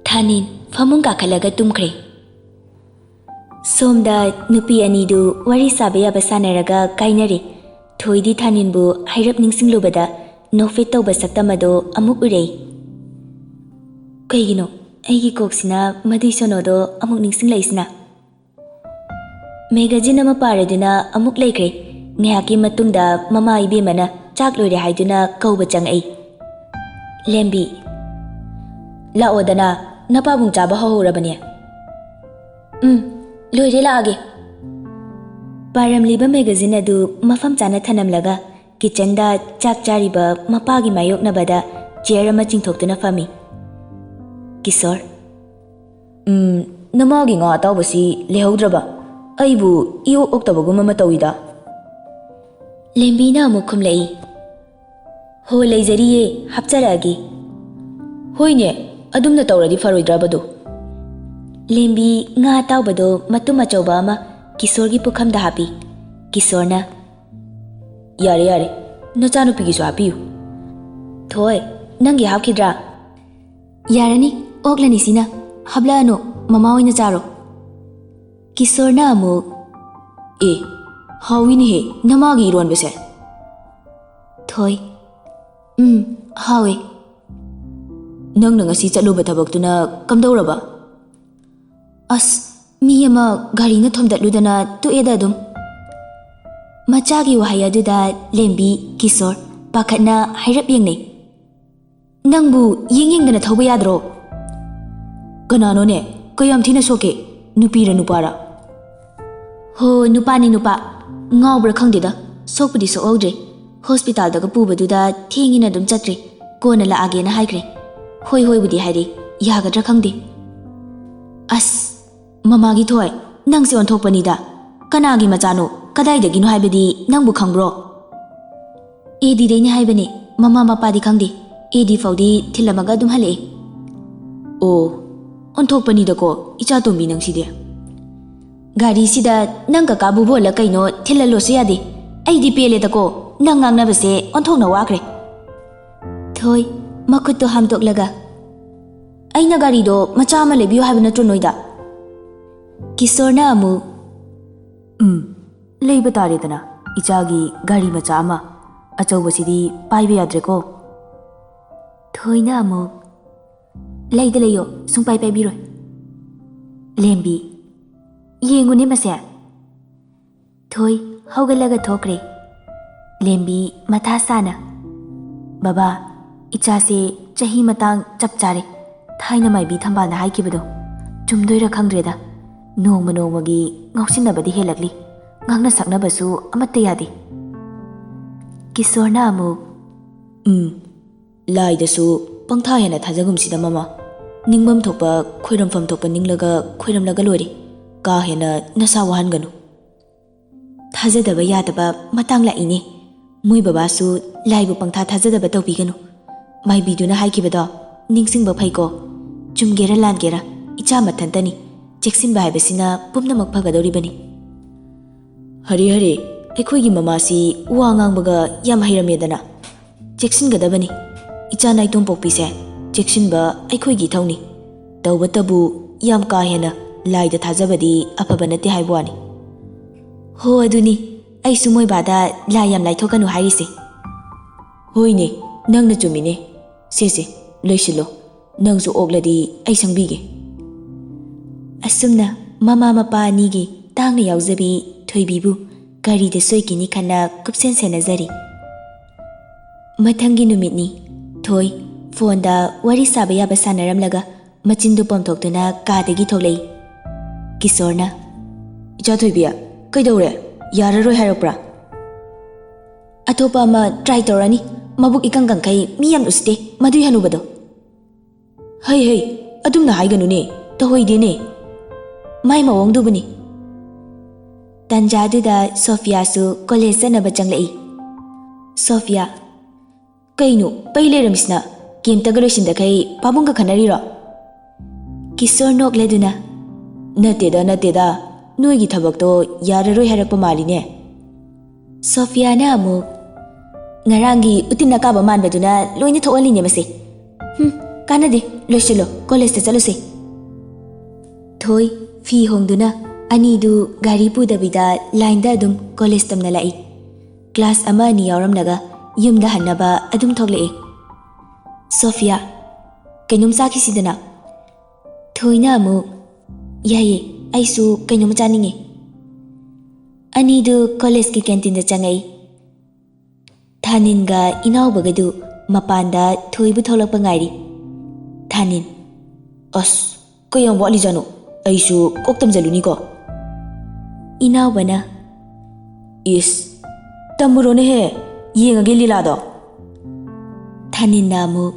ꯊꯥꯅꯤꯟ ꯐꯃꯨꯡ ꯀꯥꯈꯠꯂꯒ ꯇꯨꯝꯈ꯭ꯔꯦ꯫ ꯁꯣꯝꯗ ꯅꯨꯄꯤ ꯑꯅꯤꯗꯨ ꯋꯥꯔꯤ ꯁꯥꯕ ꯌꯥꯕ ꯁꯥꯟꯅꯔꯒ ꯀꯥꯏꯅꯔꯦ꯫ ꯊꯣꯏꯗꯤ ꯊꯥꯅꯤꯟꯕꯨ ꯍꯥꯏꯔꯞ ꯅꯤꯡꯁꯤꯡꯂꯨꯕꯗ ꯅꯣꯐꯦꯠ ꯇꯧꯕ ꯁꯛꯇꯝ ꯑꯗꯣ ꯑꯃꯨꯛ ꯎꯔꯦ꯫ ꯀꯩꯒꯤꯅꯣ ꯑꯩꯒꯤ ꯀꯣꯛꯁꯤꯅ ꯃꯗꯨꯏ ꯁꯣꯅꯣꯗꯣ ꯑꯃꯨꯛ ꯅꯤꯡꯁꯤꯡꯂꯛꯏꯁꯤꯅ? ꯃꯦꯒꯥꯖꯤꯟ ꯑꯃ ꯄꯥꯔꯗꯨꯅ ꯑꯃꯨꯛ ꯂꯩꯈ꯭ꯔꯦ꯫ ꯉꯥꯏꯍꯥꯛꯀꯤ ꯃꯇꯨꯡꯗ ꯃꯃꯥ ꯏꯕꯦꯝꯃꯅ ꯆꯥꯛ ꯂꯣꯏꯔꯦ ꯍꯥꯏꯗꯨꯅ ꯀꯧꯕ ꯆꯪꯉꯛꯏ꯫ ꯂꯦꯝꯕꯤ, "ꯂꯥꯛꯑꯣꯗꯅ, ꯅꯄꯥꯕꯨꯡ ꯆꯥꯕ ꯍꯧꯍꯧꯔꯕꯅꯦ꯫" "ꯎꯝ, ꯂꯣꯏꯔꯦ, ꯂꯥꯛꯑꯒꯦ꯫" ꯄꯥꯔꯝꯂꯤꯕ ꯃꯦꯒꯥꯖꯤꯟ ꯑꯗꯨ ꯃꯐꯝ ꯆꯥꯅ ꯊꯅꯝꯂꯒ ꯀꯤꯆꯟꯗ ꯆꯥꯛ ꯆꯥꯔꯤꯕ ꯃꯄꯥꯒꯤ ꯃꯥꯌꯣꯛꯅꯕꯗ ꯆꯤꯌꯔ ꯑꯃ ꯆꯤꯡꯊꯣꯛꯇꯨꯅ ꯐꯝꯃꯤ꯫ ꯀꯤꯁꯣꯔ, "ꯎꯝ, ꯅꯃꯥꯒꯤ ꯉꯥ ꯑꯇꯥꯎꯕꯁꯤ ꯂꯩꯍꯧꯗ꯭ꯔꯕ? ꯑꯩꯕꯨ ꯏꯑꯣꯛ ꯑꯣꯛꯇꯕꯒꯨꯝ ꯑꯃ ꯇꯧꯏꯗ꯫" ꯂꯦꯝꯕꯤꯅ ꯑꯃꯨꯛ ꯈꯨꯝꯂꯛꯏ, "ꯍꯣ, ꯂꯩꯖꯔꯤꯌꯦ, ꯍꯥꯞꯆꯔꯛꯑꯒꯦ꯫" "ꯍꯣꯏꯅꯦ, ꯑꯗꯨꯝꯅ ꯇꯧꯔꯗꯤ ꯐꯔꯣꯏꯗ꯭ꯔꯕꯗꯣ?" ꯂꯦꯝꯕꯤ ꯉꯥ ꯑꯇꯥꯎꯕꯗꯣ ꯃꯇꯨꯝ ꯑꯆꯧꯕ ꯑꯃ ꯀꯤꯁꯣꯔꯒꯤ ꯄꯨꯈꯝꯗ ꯍꯥꯞꯄꯤ꯫ ꯀꯤꯁꯣꯔꯅ, "ꯌꯥꯔꯦ, ꯌꯥꯔꯦ, ꯅꯆꯥꯅꯨꯄꯤꯒꯤꯁꯨ ꯍꯥꯞꯄꯤꯌꯨ꯫" "ꯊꯣꯏ, ꯅꯪꯒꯤ ꯍꯥꯞꯈꯤꯗ꯭ꯔꯥ?" "ꯌꯥꯔꯅꯤ, ꯑꯣꯛꯂꯅꯤ ꯁꯤꯅ꯫ ꯍꯥꯞꯂꯛꯑꯅꯨ, ꯃꯃꯥ ꯑꯣꯏꯅ ꯆꯥꯔꯣ꯫" ꯀꯤꯁꯣꯔꯅ ꯑꯃꯨꯛ, "ꯑꯦ, ꯍꯥꯎꯏꯅꯦꯍꯦ ꯅꯃꯥꯒꯤ ꯏꯔꯣꯟꯕꯁꯦ꯫" ꯊꯣꯏ, "ꯎꯝ, ꯍꯥꯎꯋꯦ꯫" "ꯅꯪꯅ ꯉꯁꯤ ꯆꯠꯂꯨꯕ ꯊꯕꯛꯇꯨꯅ ꯀꯝꯗꯧꯔꯕ?" "ꯑꯁ, ꯃꯤ ꯑꯃ ꯒꯥꯔꯤꯅ ꯊꯣꯝꯗꯠꯂꯨꯗꯅ ꯇꯣꯛꯑꯦꯗ ꯑꯗꯨꯝ꯫" ꯃꯆꯥꯒꯤ ꯋꯥꯍꯩ ꯑꯗꯨꯗ ꯂꯦꯝꯕꯤ, ꯀꯤꯁꯣꯔ ꯄꯥꯈꯠꯅ ꯍꯥꯏꯔꯞ ꯌꯦꯡꯅꯩ꯫ "ꯅꯪꯕꯨ ꯌꯦꯡ ꯌꯦꯡꯗꯅ ꯊꯧꯕ ꯌꯥꯗ꯭ꯔꯣ?" "ꯀꯅꯥꯅꯣꯅꯦ? ꯀꯌꯥꯝ ꯊꯤꯅ ꯁꯣꯛꯀꯦ? ꯅꯨꯄꯤꯔ ꯅꯨꯄꯥꯔ?" "ꯍꯣ, ꯅꯨꯄꯥꯅꯤ ꯅꯨꯄꯥ꯫ ꯉꯥꯎꯕ꯭ꯔꯥ ꯈꯪꯗꯦꯗ꯫ ꯁꯣꯛꯄꯨꯗꯤ ꯁꯣꯛꯍꯧꯗ꯭ꯔꯦ꯫ ꯍꯣꯁꯄꯤꯇꯥꯜꯗꯒ ꯄꯨꯕꯗꯨꯗ ꯊꯦꯡꯉꯦꯅ ꯑꯗꯨꯝ ꯆꯠꯇ꯭ꯔꯦ꯫ ꯀꯣꯟꯅ ꯂꯥꯛꯑꯒꯦꯅ ꯍꯥꯏꯈ꯭ꯔꯦ꯫ ꯍꯣꯏ ꯍꯣꯏꯕꯨꯗꯤ ꯍꯥꯏꯔꯦ꯫ ꯌꯥꯒꯗ꯭ꯔꯥ ꯈꯪꯗꯦ꯫" "ꯑꯁ, ꯃꯃꯥꯒꯤ ꯊꯣꯏ, ꯅꯪꯁꯦ ꯑꯣꯟꯊꯣꯛꯄꯅꯤꯗ꯫ ꯀꯅꯥꯒꯤ ꯃꯆꯥꯅꯣ? ꯀꯗꯥꯏꯗꯒꯤꯅꯣ ꯍꯥꯏꯕꯗꯤ ꯅꯪꯕꯨ ꯈꯪꯕ꯭ꯔꯣ?" "ꯑꯦ ꯗꯤꯗꯩꯅꯦ ꯍꯥꯏꯕꯅꯦ, ꯃꯃꯥ ꯃꯄꯥꯗꯤ ꯈꯪꯗꯦ꯫ ꯑꯦ ꯗꯤ ꯐꯥꯎꯗꯤ ꯊꯤꯜꯂꯝꯃꯒ ꯑꯗꯨꯝ ꯍꯜꯂꯛꯑꯦ꯫" "ꯑꯣ, ꯑꯣꯟꯊꯣꯛꯄꯅꯤꯗꯀꯣ, ꯏꯆꯥ ꯇꯣꯝꯕꯤ ꯅꯪꯁꯤꯗꯤ꯫" "ꯒꯥꯔꯤꯁꯤꯗ ꯅꯪ ꯀꯀꯥ ꯕꯨꯕꯣꯜꯂ ꯀꯩꯅꯣ ꯊꯤꯜꯍꯜꯂꯣꯁꯨ ꯌꯥꯗꯦ꯫ ꯑꯩꯗꯤ ꯄꯦꯜꯂꯦꯗꯀꯣ, ꯅꯪ ꯉꯥꯡꯅꯕꯁꯦ ꯑꯣꯟꯊꯣꯛꯅ ꯋꯥꯈ꯭ꯔꯦ꯫" ꯊꯣꯏ, ꯃꯈꯨꯠꯇꯣ ꯍꯥꯝꯗꯣꯛꯂꯒ, "ꯑꯩꯅ ꯒꯥꯔꯤꯗꯣ ꯃꯆꯥ ꯑꯃ ꯂꯩꯕꯤꯌꯨ ꯍꯥꯏꯕ ꯅꯠꯇ꯭ꯔꯣ ꯅꯣꯏꯗ?" ꯀꯤꯁꯣꯔꯅ ꯑꯃꯨꯛ, "ꯎꯝ, ꯂꯩꯕ ꯇꯥꯔꯦꯗꯅ, ꯏꯆꯥꯒꯤ ꯒꯥꯔꯤ ꯃꯆꯥ ꯑꯃ꯫ ꯑꯆꯧꯕꯁꯤꯗꯤ ꯄꯥꯏꯕ ꯌꯥꯗ꯭ꯔꯦꯀꯣ꯫" ꯊꯣꯏꯅ ꯑꯃꯨꯛ, "ꯂꯩꯗ ꯂꯩꯌꯣ, ꯁꯨꯡꯄꯥꯏ ꯄꯥꯏꯕꯤꯔꯣꯏ꯫" ꯂꯦꯝꯕꯤ, "ꯌꯦꯡꯉꯨꯅꯦ ꯃꯁꯦ꯫" ꯊꯣꯏ ꯍꯧꯒꯠꯂꯒ ꯊꯣꯛꯈ꯭ꯔꯦ꯫ ꯂꯦꯝꯕꯤ ꯃꯊꯥ ꯁꯥꯅ, "ꯕꯕꯥ, ꯏꯆꯥꯁꯦ ꯆꯍꯤ ꯃꯇꯥꯡ ꯆꯞ ꯆꯥꯔꯦ꯫ ꯊꯥꯏꯅ ꯃꯥꯏꯕꯤ ꯊꯝꯕꯥꯜꯅ ꯍꯥꯏꯈꯤꯕꯗꯣ ꯆꯨꯝꯗꯣꯏꯔꯥ ꯈꯪꯗ꯭ꯔꯦꯗ꯫ ꯅꯣꯡꯃ ꯅꯣꯡꯃꯒꯤ ꯉꯥꯎꯁꯤꯟꯅꯕꯗꯤ ꯍꯦꯜꯂꯛꯂꯤ꯫ ꯉꯥꯡꯅ ꯁꯛꯅꯕꯁꯨ ꯑꯃꯠꯇ ꯌꯥꯗꯦ꯫" ꯀꯤꯁꯣꯔꯅ ꯑꯃꯨꯛ, "ꯎꯝ, ꯂꯥꯏꯗꯁꯨ ꯄꯪꯊꯥ ꯍꯦꯟꯅ ꯊꯥꯖꯒꯨꯝꯁꯤꯗ ꯃꯃꯥ꯫ ꯅꯤꯡꯐꯝ ꯊꯣꯛꯄ, ꯈꯣꯏꯔꯝꯐꯝ ꯊꯣꯛꯄ ꯅꯤꯡꯂꯒ ꯈꯣꯏꯔꯝꯂꯒ ꯂꯣꯏꯔꯦ꯫ ꯀꯥ ꯍꯦꯟꯅ ꯅꯁꯥ ꯋꯥꯍꯟꯒꯅꯨ꯫" ꯊꯥꯖꯗꯕ ꯌꯥꯗꯕ ꯃꯇꯥꯡ ꯂꯥꯛꯏꯅꯦ꯫ ꯃꯣꯏ ꯕꯕꯥꯁꯨ ꯂꯥꯏꯕꯨ ꯄꯪꯊꯥ ꯊꯥꯖꯗꯕ ꯇꯧꯕꯤꯒꯅꯨ꯫ ꯃꯥꯏꯕꯤꯗꯨꯅ ꯍꯥꯏꯈꯤꯕꯗꯣ ꯅꯤꯡꯁꯤꯡꯕ ꯐꯩꯀꯣ꯫ ꯆꯨꯝꯒꯦꯔ ꯂꯥꯟꯒꯦꯔ ꯏꯆꯥ ꯃꯊꯟꯇꯅꯤ꯫ ꯆꯦꯛꯁꯤꯟꯕ ꯍꯥꯏꯕꯁꯤꯅ ꯄꯨꯝꯅꯃꯛ ꯐꯒꯗꯧꯔꯤꯕꯅꯤ꯫ ꯍꯔꯦ ꯍꯔꯦ, ꯑꯩꯈꯣꯏꯒꯤ ꯃꯃꯥꯁꯤ ꯋꯥ ꯉꯥꯡꯕꯒ ꯌꯥꯝ ꯍꯩꯔꯝꯃꯦꯗꯅ꯫ ꯆꯦꯛꯁꯤꯟꯒꯗꯕꯅꯤ꯫ ꯏꯆꯥ ꯅꯥꯏꯇꯣꯝ ꯄꯣꯛꯄꯤꯁꯦ ꯆꯦꯛꯁꯤꯟꯕ ꯑꯩꯈꯣꯏꯒꯤ ꯏꯊꯧꯅꯤ꯫ ꯇꯧꯕꯇꯕꯨ ꯌꯥꯝ ꯀꯥ ꯍꯦꯟꯅ ꯂꯥꯏꯗ ꯊꯥꯖꯕꯗꯤ ꯑꯐꯕ ꯅꯠꯇꯦ ꯍꯥꯏꯕ ꯋꯥꯅꯤ꯫ ꯍꯣ ꯑꯗꯨꯅꯤ, ꯑꯩꯁꯨ ꯃꯣꯏ ꯕꯥꯗ ꯂꯥꯏ ꯌꯥꯝ ꯂꯥꯏꯊꯣꯛꯀꯅꯨ ꯍꯥꯏꯔꯤꯁꯦ꯫ ꯍꯣꯏꯅꯦ, ꯅꯪꯅ ꯆꯨꯝꯃꯤꯅꯦ꯫ ꯁꯦ ꯁꯦ, ꯂꯣꯏꯁꯤꯜꯂꯣ꯫ ꯅꯪꯁꯨ ꯑꯣꯛꯂꯗꯤ ꯑꯩ ꯁꯪꯕꯤꯒꯦ꯫ ꯑꯁꯨꯝꯅ ꯃꯃꯥ ꯃꯄꯥ ꯑꯅꯤꯒꯤ ꯇꯥꯡꯅ ꯌꯥꯎꯖꯕꯤ ꯊꯣꯏꯕꯤꯕꯨ ꯀꯔꯤꯗ ꯁꯣꯏꯈꯤꯅꯤ ꯈꯟꯅ ꯀꯨꯞꯁꯦꯟ ꯁꯦꯟꯅꯖꯔꯤ꯫ ꯃꯊꯪꯒꯤ ꯅꯨꯃꯤꯠꯅꯤ꯫ ꯊꯣꯏ ꯐꯣꯟꯗ ꯋꯥꯔꯤ ꯁꯥꯕ ꯌꯥꯕ ꯁꯥꯟꯅꯔꯝꯂꯒ ꯃꯆꯤꯟꯗꯨ ꯄꯣꯝꯊꯣꯛꯇꯨꯅ ꯀꯥꯗꯒꯤ ꯊꯣꯛꯂꯛꯏ꯫ ꯀꯤꯁꯣꯔꯅ, "ꯏꯆꯥ ꯊꯣꯏꯕꯤ, ꯀꯩꯗꯧꯔꯦ? ꯌꯥꯔꯔꯣꯏ ꯍꯥꯏꯔꯛꯄ꯭ꯔꯥ?" "ꯑꯇꯣꯞꯄ ꯑꯃ ꯇ꯭ꯔꯥꯏ ꯇꯧꯔꯅꯤ꯫ ꯃꯕꯨꯛ ꯏꯀꯪ ꯀꯪꯈꯩ ꯃꯤ ꯌꯥꯝ ꯎꯁꯤꯠꯇꯦ ꯃꯗꯨꯏ ꯍꯅꯨꯕꯗꯣ꯫" "ꯍꯩ ꯍꯩ, ꯑꯗꯨꯝꯅ ꯍꯥꯏꯒꯅꯨꯅꯦ, ꯇꯧꯍꯩꯗꯦꯅꯦ꯫ ꯃꯥꯏ ꯃꯑꯣꯡꯗꯨꯕꯨꯅꯤ꯫" ꯇꯟꯖꯥꯗꯨꯗ ꯁꯣꯐꯤꯌꯥꯁꯨ ꯀꯣꯂꯦꯖ ꯆꯠꯅꯕ ꯆꯪꯂꯛꯏ꯫ ꯁꯣꯐꯤꯌꯥ, "ꯀꯩꯅꯣ ꯄꯩ ꯂꯩꯔꯝꯃꯤꯁꯤꯅ? ꯀꯦꯝꯇꯒ ꯂꯣꯏꯁꯤꯟꯗꯈꯩ ꯄꯥꯕꯨꯡꯒ ꯈꯟꯅꯔꯤꯔꯣ?" ꯀꯤꯁꯣꯔ ꯅꯣꯛꯂꯗꯨꯅ, "ꯅꯠꯇꯦꯗ, ꯅꯠꯇꯦꯗ, ꯅꯣꯏꯒꯤ ꯊꯕꯛꯇꯣ ꯌꯥꯔꯔꯣꯏ ꯍꯥꯏꯔꯛꯄ ꯃꯥꯜꯂꯤꯅꯦ꯫" ꯁꯣꯐꯤꯌꯥꯅ ꯑꯃꯨꯛ, "ꯉꯔꯥꯡꯒꯤ ꯎꯇꯤꯟ ꯑꯀꯥꯕ ꯃꯥꯟꯕꯗꯨꯅ ꯂꯣꯏꯅ ꯊꯣꯛꯍꯜꯂꯤꯅꯦ ꯃꯁꯦ꯫ ꯍꯨꯝ, ꯀꯥꯟꯅꯗꯦ, ꯂꯣꯏꯁꯤꯜꯂꯣ, ꯀꯣꯂꯦꯖꯇ ꯆꯠꯂꯨꯁꯦ꯫" ꯊꯣꯏ ꯐꯤ ꯍꯣꯡꯗꯨꯅ ꯑꯅꯤꯗꯨ ꯒꯥꯔꯤ ꯄꯨꯗꯕꯤꯗ ꯂꯥꯏꯟꯗ ꯑꯗꯨꯝ ꯀꯣꯂꯦꯖ ꯇꯝꯅ ꯂꯥꯛꯏ꯫ ꯀ꯭ꯂꯥꯁ ꯑꯃ ꯑꯅꯤ ꯌꯥꯎꯔꯝꯂꯒ ꯌꯨꯝꯗ ꯍꯟꯅꯕ ꯑꯗꯨꯝ ꯊꯣꯛꯂꯛꯏ꯫ ꯁꯣꯐꯤꯌꯥ, "ꯀꯩꯅꯣꯝ ꯆꯥꯈꯤꯁꯤꯗꯅ?" ꯊꯣꯏꯅ ꯑꯃꯨꯛ, "ꯌꯥꯏꯌꯦ, ꯑꯩꯁꯨ ꯀꯩꯅꯣꯝ ꯆꯥꯅꯤꯡꯉꯦ꯫" ꯑꯅꯤꯗꯨ ꯀꯣꯂꯦꯖꯀꯤ ꯀꯦꯟꯇꯤꯟꯗ ꯆꯪꯉꯛꯏ꯫ ꯊꯥꯅꯤꯟꯒ ꯏꯅꯥꯎꯕꯒꯗꯨ ꯃꯄꯥꯟꯗ ꯊꯣꯏꯕꯨ ꯊꯣꯛꯂꯛꯄ ꯉꯥꯏꯔꯤ꯫ ꯊꯥꯅꯤꯟ, "ꯑꯁ, ꯀꯌꯥꯝ ꯋꯥꯠꯂꯤꯖꯥꯠꯅꯣ? ꯑꯩꯁꯨ ꯀꯣꯛ ꯇꯝꯖꯜꯂꯨꯅꯤꯀꯣ꯫" ꯏꯅꯥꯎꯕꯅ, "ꯏꯁ, ꯇꯝꯃꯨꯔꯣꯅꯦꯍꯦ, ꯌꯦꯡꯉꯒꯦ ꯂꯤꯂꯥꯗꯣ꯫" ꯊꯥꯅꯤꯟꯅ ꯑꯃꯨꯛ,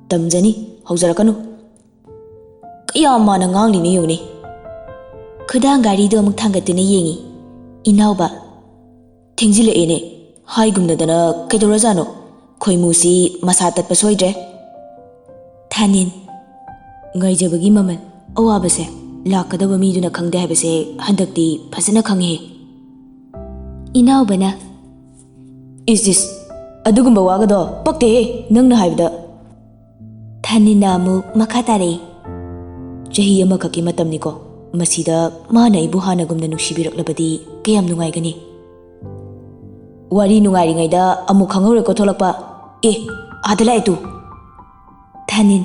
"ꯇꯝꯖꯅꯤ, ꯍꯧꯖꯔꯛꯀꯅꯨ꯫ ꯀꯌꯥ ꯃꯥꯅ ꯉꯥꯡꯂꯤꯅꯣ ꯌꯦꯡꯉꯨꯅꯦ꯫" ꯈꯨꯗꯥꯡ ꯒꯥꯔꯤꯗꯨ ꯑꯃꯨꯛ ꯊꯥꯡꯒꯠꯇꯨꯅ ꯌꯦꯡꯉꯤ꯫ ꯏꯅꯥꯎꯕ, ꯊꯦꯡꯖꯤꯜꯂꯛꯑꯦꯅꯦ꯫ ꯍꯥꯏꯒꯨꯝꯅꯗꯅ ꯀꯩꯗꯧꯔꯖꯥꯠꯅꯣ? ꯈꯣꯏꯃꯨꯁꯤ ꯃꯁꯥ ꯇꯠꯄ ꯁꯣꯏꯗ꯭ꯔꯦ꯫ ꯊꯥꯅꯤꯟ, ꯉꯥꯏꯖꯕꯒꯤ ꯃꯃꯜ, ꯑꯋꯥꯕꯁꯦ ꯂꯥꯛꯀꯗꯕ ꯃꯤꯗꯨꯅ ꯈꯪꯗꯦ ꯍꯥꯏꯕꯁꯦ ꯍꯟꯗꯛꯇꯤ ꯐꯖꯅ ꯈꯪꯉꯦ꯫ ꯏꯅꯥꯎꯕꯅ, "ꯏꯁ ꯏꯁ, ꯑꯗꯨꯒꯨꯝꯕ ꯋꯥꯒꯗꯣ ꯄꯛꯇꯦꯍꯦ ꯅꯪꯅ ꯍꯥꯏꯕꯗ"꯫ ꯊꯥꯅꯤꯟꯅ ꯑꯃꯨꯛ ꯃꯈꯥ ꯇꯥꯔꯛꯏ, "ꯆꯍꯤ ꯑꯃꯈꯛꯀꯤ ꯃꯇꯝꯅꯤꯀꯣ, ꯃꯁꯤꯗ ꯃꯥꯅ ꯑꯩꯕꯨ ꯍꯥꯟꯅꯒꯨꯝꯅ ꯅꯨꯡꯁꯤꯕꯤꯔꯛꯂꯕꯗꯤ ꯀꯌꯥꯝ ꯅꯨꯡꯉꯥꯏꯒꯅꯤ"꯫ ꯋꯥꯔꯤ ꯅꯨꯡꯉꯥꯏꯔꯤꯉꯩꯗ ꯑꯃꯨꯛ ꯈꯪꯍꯧꯔꯦꯀꯣ ꯊꯣꯛꯂꯛꯄ꯫ ꯑꯦ, ꯑꯥꯗ ꯂꯥꯛꯑꯦ ꯇꯨ꯫ ꯊꯥꯅꯤꯟ,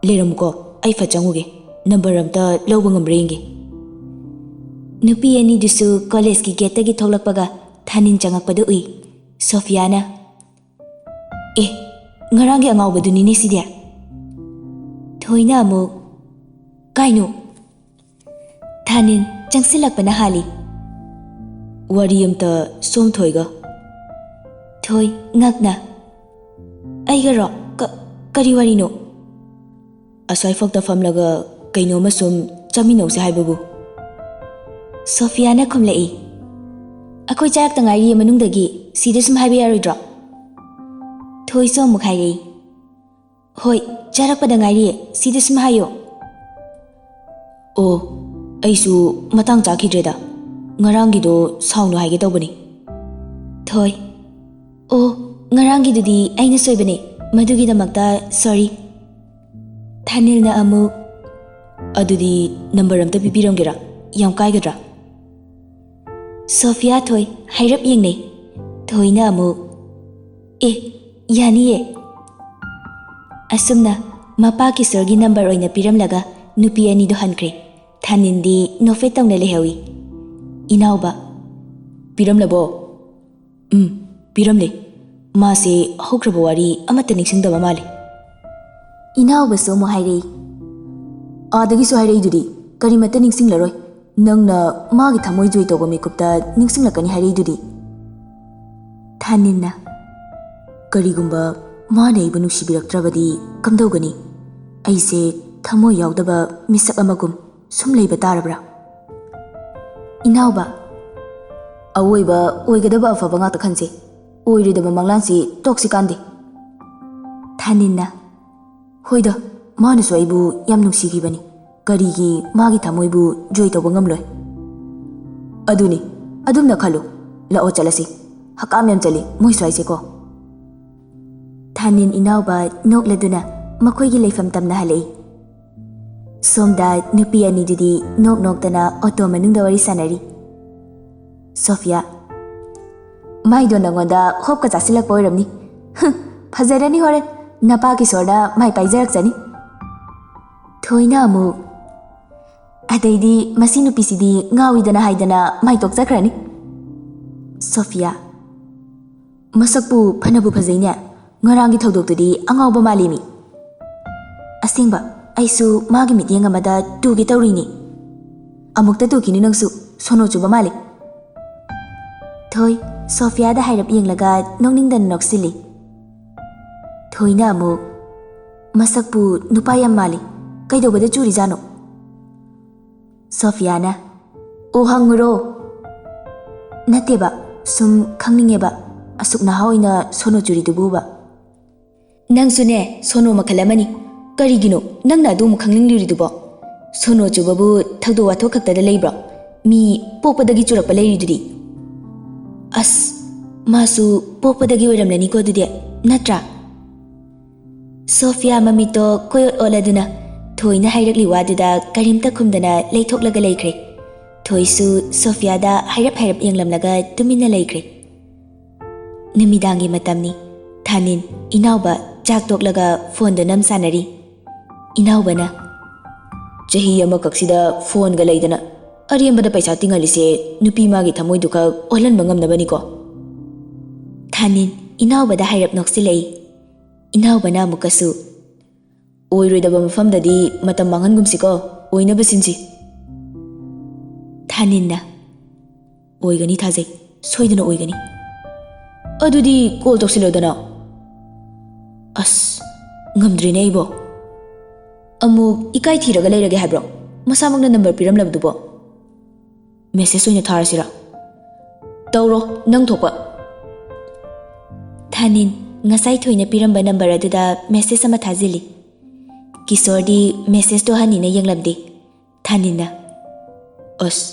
"ꯂꯩꯔꯝꯃꯨꯀꯣ, ꯑꯩ ꯐꯠ ꯆꯪꯉꯨꯒꯦ, ꯅꯝꯕꯔ ꯑꯝꯇ ꯂꯧꯕ ꯉꯝꯕ꯭ꯔꯥ ꯌꯦꯡꯒꯦ"꯫ ꯅꯨꯄꯤ ꯑꯅꯤꯗꯨꯁꯨ ꯀꯣꯂꯦꯖꯀꯤ ꯒꯦꯠꯇꯒꯤ ꯊꯣꯛꯂꯛꯄꯒ ꯊꯥꯅꯤꯟ ꯆꯪꯉꯛꯄꯗꯨ ꯎꯏ꯫ ꯁꯣꯐꯤꯌꯥꯅ, "ꯑꯦ, ꯉꯔꯥꯡꯒꯤ ꯑꯉꯥꯎꯕꯗꯨꯅꯤꯅꯦ ꯁꯤꯗꯤ"꯫ ꯊꯣꯏꯅ ꯑꯃꯨꯛ, "ꯀꯥꯏꯅꯣ?" ꯊꯥꯅꯤꯟ ꯆꯪꯁꯤꯜꯂꯛꯄꯅ ꯍꯥꯜꯂꯤ꯫ "ꯋꯥꯔꯤ ꯑꯝꯇ ꯁꯣꯝ ꯊꯣꯏꯒ"꯫ ꯊꯣꯏ ꯉꯛꯅ, "ꯑꯩꯒꯔꯣ? ꯀ-, ꯀꯔꯤ ꯋꯥꯔꯤꯅꯣ?" "ꯑꯁ꯭ꯋꯥꯏꯐꯥꯎꯇ ꯐꯝꯂꯒ ꯀꯩꯅꯣꯝꯃ ꯁꯨꯝ ꯆꯥꯃꯤꯟꯅꯧꯁꯦ ꯍꯥꯏꯕꯕꯨ"꯫ ꯁꯣꯐꯤꯌꯥꯅ ꯈꯨꯝꯂꯛꯏ, "ꯑꯩꯈꯣꯏ ꯆꯥꯔꯛꯇ ꯉꯥꯏꯔꯤꯌꯦ ꯃꯅꯨꯡꯗꯒꯤ, ꯁꯤꯗ ꯁꯨꯝ ꯍꯥꯏꯕ ꯌꯥꯔꯣꯏꯗ꯭ꯔꯣ?" ꯊꯣꯏꯁꯨ ꯑꯃꯨꯛ ꯍꯥꯏꯔꯛꯏ, "ꯍꯣꯏ, ꯆꯥꯔꯛꯄꯗ ꯉꯥꯏꯔꯤꯌꯦ, ꯁꯤꯗ ꯁꯨꯝ ꯍꯥꯏꯌꯣ"꯫ "ꯑꯣ, ꯑꯩꯁꯨ ꯃꯇꯥꯡ ꯆꯥꯈꯤꯗ꯭ꯔꯦꯗ, ꯉꯔꯥꯡꯒꯤꯗꯣ ꯁꯥꯎꯅꯨ ꯍꯥꯏꯒꯦ ꯇꯧꯕꯅꯤ"꯫ ꯊꯣꯏ, "ꯑꯣ, ꯉꯔꯥꯡꯒꯤꯗꯨꯗꯤ ꯑꯩꯅ ꯁꯣꯏꯕꯅꯦ, ꯃꯗꯨꯒꯤꯗꯃꯛꯇ ꯁꯣꯔꯤ"꯫ ꯊꯥꯅꯤꯜꯅ ꯑꯃꯨꯛ, "ꯑꯗꯨꯗꯤ ꯅꯝꯕꯔ ꯑꯝꯇ ꯄꯤꯕꯤꯔꯝꯒꯦꯔꯥ? ꯌꯥꯝ ꯀꯥꯏꯒꯗ꯭ꯔꯥ?" ꯁꯣꯐꯤꯌꯥ ꯊꯣꯏ ꯍꯥꯏꯔꯞ ꯌꯦꯡꯅꯩ꯫ ꯊꯣꯏꯅ ꯑꯃꯨꯛ, "ꯑꯦ, ꯌꯥꯅꯤꯌꯦ"꯫ ꯑꯁꯨꯝꯅ ꯃꯄꯥ ꯀꯤꯁꯣꯔꯒꯤ ꯅꯝꯕꯔ ꯑꯣꯏꯅ ꯄꯤꯔꯝꯂꯒ ꯅꯨꯄꯤ ꯑꯅꯤꯗꯣ ꯍꯟꯈ꯭ꯔꯦ꯫ ꯊꯥꯅꯤꯟꯗꯤ ꯅꯣꯛꯐꯦꯠ ꯇꯧꯅ ꯂꯩꯍꯧꯏ꯫ ꯏꯅꯥꯎꯕ, "ꯄꯤꯔꯝꯂꯕꯣ?" "ꯎꯝ, ꯄꯤꯔꯝꯂꯦ꯫ ꯃꯥꯁꯦ ꯍꯧꯈ꯭ꯔꯕ ꯋꯥꯔꯤ ꯑꯃꯠꯇ ꯅꯤꯡꯁꯤꯡꯗꯕ ꯃꯥꯜꯂꯦ"꯫ ꯏꯅꯥꯎꯕꯁꯨ ꯑꯃꯨꯛ ꯍꯥꯏꯔꯛꯏ, "ꯑꯥꯗꯒꯤꯁꯨ ꯍꯥꯏꯔꯛꯏꯗꯨꯗꯤ, ꯀꯔꯤꯃꯠꯇ ꯅꯤꯡꯁꯤꯡꯂꯔꯣꯏ꯫ ꯅꯪꯅ ꯃꯥꯒꯤ ꯊꯃꯣꯏ ꯖꯣꯏ ꯇꯧꯕ ꯃꯤꯀꯨꯞꯇ ꯅꯤꯡꯁꯤꯡꯂꯛꯀꯅꯤ ꯍꯥꯏꯔꯛꯏꯗꯨꯗꯤ"꯫ ꯊꯥꯅꯤꯟꯅ, "ꯀꯔꯤꯒꯨꯝꯕ ꯃꯥꯅ ꯑꯩꯕꯨ ꯅꯨꯡꯁꯤꯕꯤꯔꯛꯇ꯭ꯔꯕꯗꯤ ꯀꯝꯗꯧꯒꯅꯤ? ꯑꯩꯁꯦ ꯊꯃꯣꯏ ꯌꯥꯎꯗꯕ ꯃꯤꯁꯛ ꯑꯃꯒꯨꯝ ꯁꯨꯝ ꯂꯩꯕ ꯇꯥꯔꯕ꯭ꯔꯥ?" ꯏꯅꯥꯎꯕ, ꯑꯋꯣꯏꯕ ꯑꯣꯏꯒꯗꯕ ꯑꯐꯕ ꯉꯥꯛꯇ ꯈꯟꯁꯦ꯫ ꯑꯣꯏꯔꯣꯏꯗꯕ ꯃꯪꯂꯥꯟꯁꯤ ꯇꯣꯛꯁꯤ ꯀꯥꯟꯗꯦ꯫ ꯊꯥꯅꯤꯟꯅ, "ꯍꯣꯏꯗ, ꯃꯥꯅꯁꯨ ꯑꯩꯕꯨ ꯌꯥꯝ ꯅꯨꯡꯁꯤꯈꯤꯕꯅꯤ꯫ ꯀꯔꯤꯒꯤ ꯃꯥꯒꯤ ꯊꯃꯣꯏꯕꯨ ꯖꯣꯏ ꯇꯧꯕ ꯉꯝꯂꯣꯏ?" "ꯑꯗꯨꯅꯤ, ꯑꯗꯨꯝꯅ ꯈꯜꯂꯨ꯫ ꯂꯥꯛꯑꯣ ꯆꯠꯂꯁꯤ꯫ ꯍꯀꯥꯝ ꯌꯥꯝ ꯆꯜꯂꯤ ꯃꯣꯏ ꯁ꯭ꯋꯥꯏꯁꯦꯀꯣ꯫" ꯊꯥꯅꯤꯟ ꯏꯅꯥꯎꯕ ꯅꯣꯛꯂꯗꯨꯅ ꯃꯈꯣꯏꯒꯤ ꯂꯩꯐꯝ ꯇꯝꯅ ꯍꯜꯂꯛꯏ꯫ ꯁꯣꯝꯗ ꯅꯨꯄꯤ ꯑꯅꯤꯗꯨꯗꯤ ꯅꯣꯛ ꯅꯣꯛꯇꯅ ꯑꯣꯇꯣ ꯃꯅꯨꯡꯗ ꯋꯥꯔꯤ ꯁꯥꯟꯅꯔꯤ꯫ ꯁꯣꯐꯤꯌꯥ, "ꯃꯥꯏꯗꯣ ꯅꯉꯣꯟꯗ ꯍꯣꯞꯀ ꯆꯥꯁꯤꯜꯂꯛꯄ ꯑꯣꯏꯔꯝꯅꯤ꯫ ꯍꯨꯝ, ꯐꯖꯔꯅꯤ ꯍꯣꯔꯦꯟ꯫ ꯅꯄꯥ ꯀꯤꯁꯣꯔꯅ ꯃꯥꯏ ꯄꯥꯏꯖꯔꯛꯆꯅꯤ꯫" ꯊꯣꯏꯅ ꯑꯃꯨꯛ, "ꯑꯗꯩꯗꯤ ꯃꯁꯤ ꯅꯨꯄꯤꯁꯤꯗꯤ ꯉꯥꯎꯏꯗꯅ ꯍꯥꯏꯗꯅ ꯃꯥꯏ ꯇꯣꯛꯆꯈ꯭ꯔꯅꯤ꯫" ꯁꯣꯐꯤꯌꯥ, "ꯃꯁꯛꯄꯨ ꯐꯅꯕꯨ ꯐꯖꯩꯅꯦ꯫ ꯉꯔꯥꯡꯒꯤ ꯊꯧꯗꯣꯛꯇꯨꯗꯤ ꯑꯉꯥꯎꯕ ꯃꯥꯜꯂꯤꯃꯤ꯫" "ꯑꯁꯦꯡꯕ, ꯑꯩꯁꯨ ꯃꯥꯒꯤ ꯃꯤꯠꯌꯦꯡ ꯑꯃꯗ ꯇꯨꯒꯦ ꯇꯧꯔꯤꯅꯤ꯫" "ꯑꯃꯨꯛꯇ ꯇꯨꯈꯤꯅꯨ ꯅꯪꯁꯨ, ꯁꯣꯅꯣ ꯆꯨꯕ ꯃꯥꯜꯂꯤ꯫" ꯊꯣꯏ, ꯁꯣꯐꯤꯌꯥꯗ ꯍꯥꯏꯔꯞ ꯌꯦꯡꯂꯒ ꯅꯣꯛꯅꯤꯡꯗꯅ ꯅꯣꯛꯁꯤꯜꯂꯤ꯫ ꯊꯣꯏꯅ ꯑꯃꯨꯛ, "ꯃꯁꯛꯄꯨ ꯅꯨꯄꯥ ꯌꯥꯝ ꯃꯥꯜꯂꯤ꯫ ꯀꯩꯗꯧꯕꯗ ꯆꯨꯔꯤꯖꯥꯠꯅꯣ?" ꯁꯣꯐꯤꯌꯥꯅ, "ꯑꯣ, ꯍꯪꯉꯨꯔꯣ?" "ꯅꯠꯇꯦꯕ, ꯁꯨꯝ ꯈꯪꯅꯤꯡꯉꯦꯕ, ꯑꯁꯨꯛ ꯅꯍꯥ ꯑꯣꯏꯅ ꯁꯣꯅꯣ ꯆꯨꯔꯤꯗꯨꯕꯨꯕ꯫" "ꯅꯪꯁꯨꯅꯦ, ꯁꯣꯅꯣ ꯃꯈꯜ ꯑꯃꯅꯤ꯫ ꯀꯔꯤꯒꯤꯅꯣ ꯅꯪꯅ ꯑꯗꯨꯃꯨꯛ ꯈꯪꯅꯤꯡꯂꯤꯔꯤꯗꯨꯕꯣ? ꯁꯣꯅꯣ ꯆꯨꯕꯕꯨ ꯊꯧꯗꯣꯛ ꯋꯥꯊꯣꯛ ꯈꯛꯇꯗ ꯂꯩꯕ꯭ꯔꯣ? ꯃꯤ ꯄꯣꯛꯄꯗꯒꯤ ꯆꯨꯔꯛꯄ ꯂꯩꯔꯤꯗꯨꯗꯤ꯫" "ꯑꯁ, ꯃꯥꯁꯨ ꯄꯣꯛꯄꯗꯒꯤ ꯑꯣꯏꯔꯝꯂꯅꯤꯀꯣ ꯑꯗꯨꯗꯤ, ꯅꯠꯇ꯭ꯔꯥ?" ꯁꯣꯐꯤꯌꯥ ꯃꯃꯤꯠꯇꯣ ꯀꯣꯏꯑꯣꯠ ꯑꯣꯠꯂꯗꯨꯅ ꯊꯣꯏꯅ ꯍꯥꯏꯔꯛꯂꯤ ꯋꯥꯗꯨꯗ ꯀꯔꯤꯝꯇ ꯈꯨꯝꯗꯅ ꯂꯩꯊꯣꯛꯂꯒ ꯂꯩꯈ꯭ꯔꯦ꯫ ꯊꯣꯏꯁꯨ ꯁꯣꯐꯤꯌꯥꯗ ꯍꯥꯏꯔꯞ ꯍꯥꯏꯔꯞ ꯌꯦꯡꯂꯝꯂꯒ ꯇꯨꯃꯤꯟꯅ ꯂꯩꯈ꯭ꯔꯦ꯫ ꯅꯨꯃꯤꯗꯥꯡꯒꯤ ꯃꯇꯝꯅꯤ꯫ ꯊꯥꯅꯤꯟ ꯏꯅꯥꯎꯕ ꯆꯥꯛ ꯇꯣꯛꯂꯒ ꯐꯣꯟꯗ ꯅꯝ ꯁꯥꯟꯅꯔꯤ꯫ ꯏꯅꯥꯎꯕꯅ, "ꯆꯍꯤ ꯑꯃꯈꯛꯁꯤꯗ ꯐꯣꯟꯒ ꯂꯩꯗꯅ ꯑꯔꯦꯝꯕꯗ ꯄꯩꯁꯥ ꯇꯤꯡꯍꯜꯂꯤꯁꯦ, ꯅꯨꯄꯤ ꯃꯥꯒꯤ ꯊꯃꯣꯏꯗꯨꯈꯛ ꯑꯣꯜꯍꯟꯕ ꯉꯝꯅꯕꯅꯤꯀꯣ?" ꯊꯥꯅꯤꯟ ꯏꯅꯥꯎꯕꯗ ꯍꯥꯏꯔꯞ ꯅꯣꯛꯁꯤꯜꯂꯛꯏ꯫ ꯏꯅꯥꯎꯕꯅ ꯑꯃꯨꯛꯀꯁꯨ, "ꯑꯣꯏꯔꯣꯏꯗꯕ ꯃꯐꯝꯗꯗꯤ ꯃꯇꯝ ꯃꯥꯡꯍꯟꯒꯨꯝꯁꯤꯀꯣ, ꯑꯣꯏꯅꯕ ꯁꯤꯟꯁꯤ꯫" ꯊꯥꯅꯤꯟꯅ, "ꯑꯣꯏꯒꯅꯤ ꯊꯥꯖꯩ, ꯁꯣꯏꯗꯅ ꯑꯣꯏꯒꯅꯤ꯫" "ꯑꯗꯨꯗꯤ ꯀꯣꯜ ꯇꯧꯁꯤꯜꯂꯣꯗꯅ꯫" "ꯑꯁ, ꯉꯝꯗ꯭ꯔꯦꯅꯦ ꯑꯩꯕꯣ꯫ ꯑꯃꯨꯛ ꯏꯀꯥꯏ ꯊꯤꯔꯒ ꯂꯩꯔꯒꯦ ꯍꯥꯏꯕ꯭ꯔꯣ, ꯃꯁꯥꯃꯛꯅ ꯅꯝꯕꯔ ꯄꯤꯔꯝꯂꯕꯗꯨꯕꯣ? ꯃꯦꯁꯦꯖ ꯑꯣꯏꯅ ꯊꯥꯔꯁꯤꯔꯥ?" "ꯇꯧꯔꯣ, ꯅꯪ ꯊꯣꯛꯄ꯫" ꯊꯥꯅꯤꯟ ꯉꯁꯥꯏ ꯊꯣꯏꯅ ꯄꯤꯔꯝꯕ ꯅꯝꯕꯔ ꯑꯗꯨꯗ ꯃꯦꯁꯦꯖ ꯑꯃ ꯊꯥꯖꯤꯜꯂꯤ꯫ ꯀꯤꯁꯣꯔꯗꯤ ꯃꯦꯁꯦꯖꯇꯣ ꯍꯟꯅ ꯌꯦꯡꯂꯝꯗꯦ꯫ ꯊꯥꯅꯤꯟꯅ, "ꯑꯁ,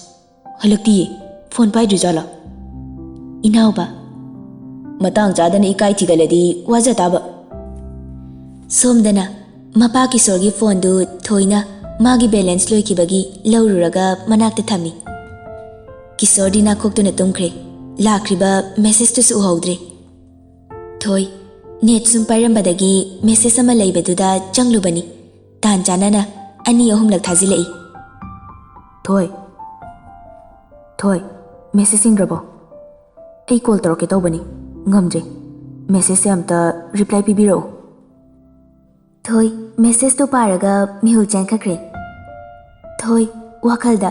ꯍꯜꯂꯛꯇꯤꯌꯦ, ꯐꯣꯟ ꯄꯥꯏꯗ꯭ꯔꯤꯖꯥꯠꯂꯣ?" ꯏꯅꯥꯎꯕ, "ꯃꯇꯥꯡ ꯆꯥꯗꯅ ꯏꯀꯥꯏ ꯊꯤꯒꯠꯂꯗꯤ ꯋꯥꯖ ꯇꯥꯕ꯫" ꯁꯣꯝꯗꯅ ꯃꯄꯥ ꯀꯤꯁꯣꯔꯒꯤ ꯐꯣꯟꯗꯨ ꯊꯣꯏꯅ ꯃꯥꯒꯤ ꯕꯦꯂꯦꯟꯁ ꯂꯣꯏꯈꯤꯕꯒꯤ ꯂꯧꯔꯨꯔꯒ ꯃꯅꯥꯛꯇ ꯊꯝꯃꯤ꯫ ꯀꯤꯁꯣꯔꯗꯤ ꯅꯥꯈꯣꯛꯇꯨꯅ ꯇꯨꯝꯈ꯭ꯔꯦ꯫ ꯂꯥꯛꯈ꯭ꯔꯤꯕ ꯃꯦꯁꯦꯖꯇꯨꯁꯨ ꯎꯍꯧꯗ꯭ꯔꯦ꯫ ꯊꯣꯏ, ꯅꯦꯠ ꯁꯨꯝ ꯄꯥꯏꯔꯝꯕꯗꯒꯤ ꯃꯦꯁꯦꯖ ꯑꯃ ꯂꯩꯕꯗꯨꯗ ꯆꯪꯂꯨꯕꯅꯤ꯫ ꯇꯥꯟ ꯆꯥꯅꯅ ꯑꯅꯤ ꯑꯍꯨꯝꯂꯛ ꯊꯥꯖꯤꯜꯂꯛꯏ꯫ "ꯊꯣꯏ, ꯊꯣꯏ, ꯃꯦꯁꯦꯖ ꯁꯤꯡꯈ꯭ꯔꯕꯣ? ꯑꯩ ꯀꯣꯜ ꯇꯧꯔꯛꯀꯦ ꯇꯧꯕꯅꯤ, ꯉꯝꯗ꯭ꯔꯦ꯫ ꯃꯦꯁꯦꯖꯁꯦ ꯑꯝꯇ ꯔꯤꯄ꯭ꯂꯥꯏ ꯄꯤꯕꯤꯔꯛꯑꯣ꯫" ꯊꯣꯏ ꯃꯦꯁꯦꯖꯇꯨ ꯄꯥꯔꯒ ꯃꯤꯍꯨꯜ ꯆꯦꯟꯈꯠꯈ꯭ꯔꯦ꯫ ꯊꯣꯏ ꯋꯥꯈꯜꯗ,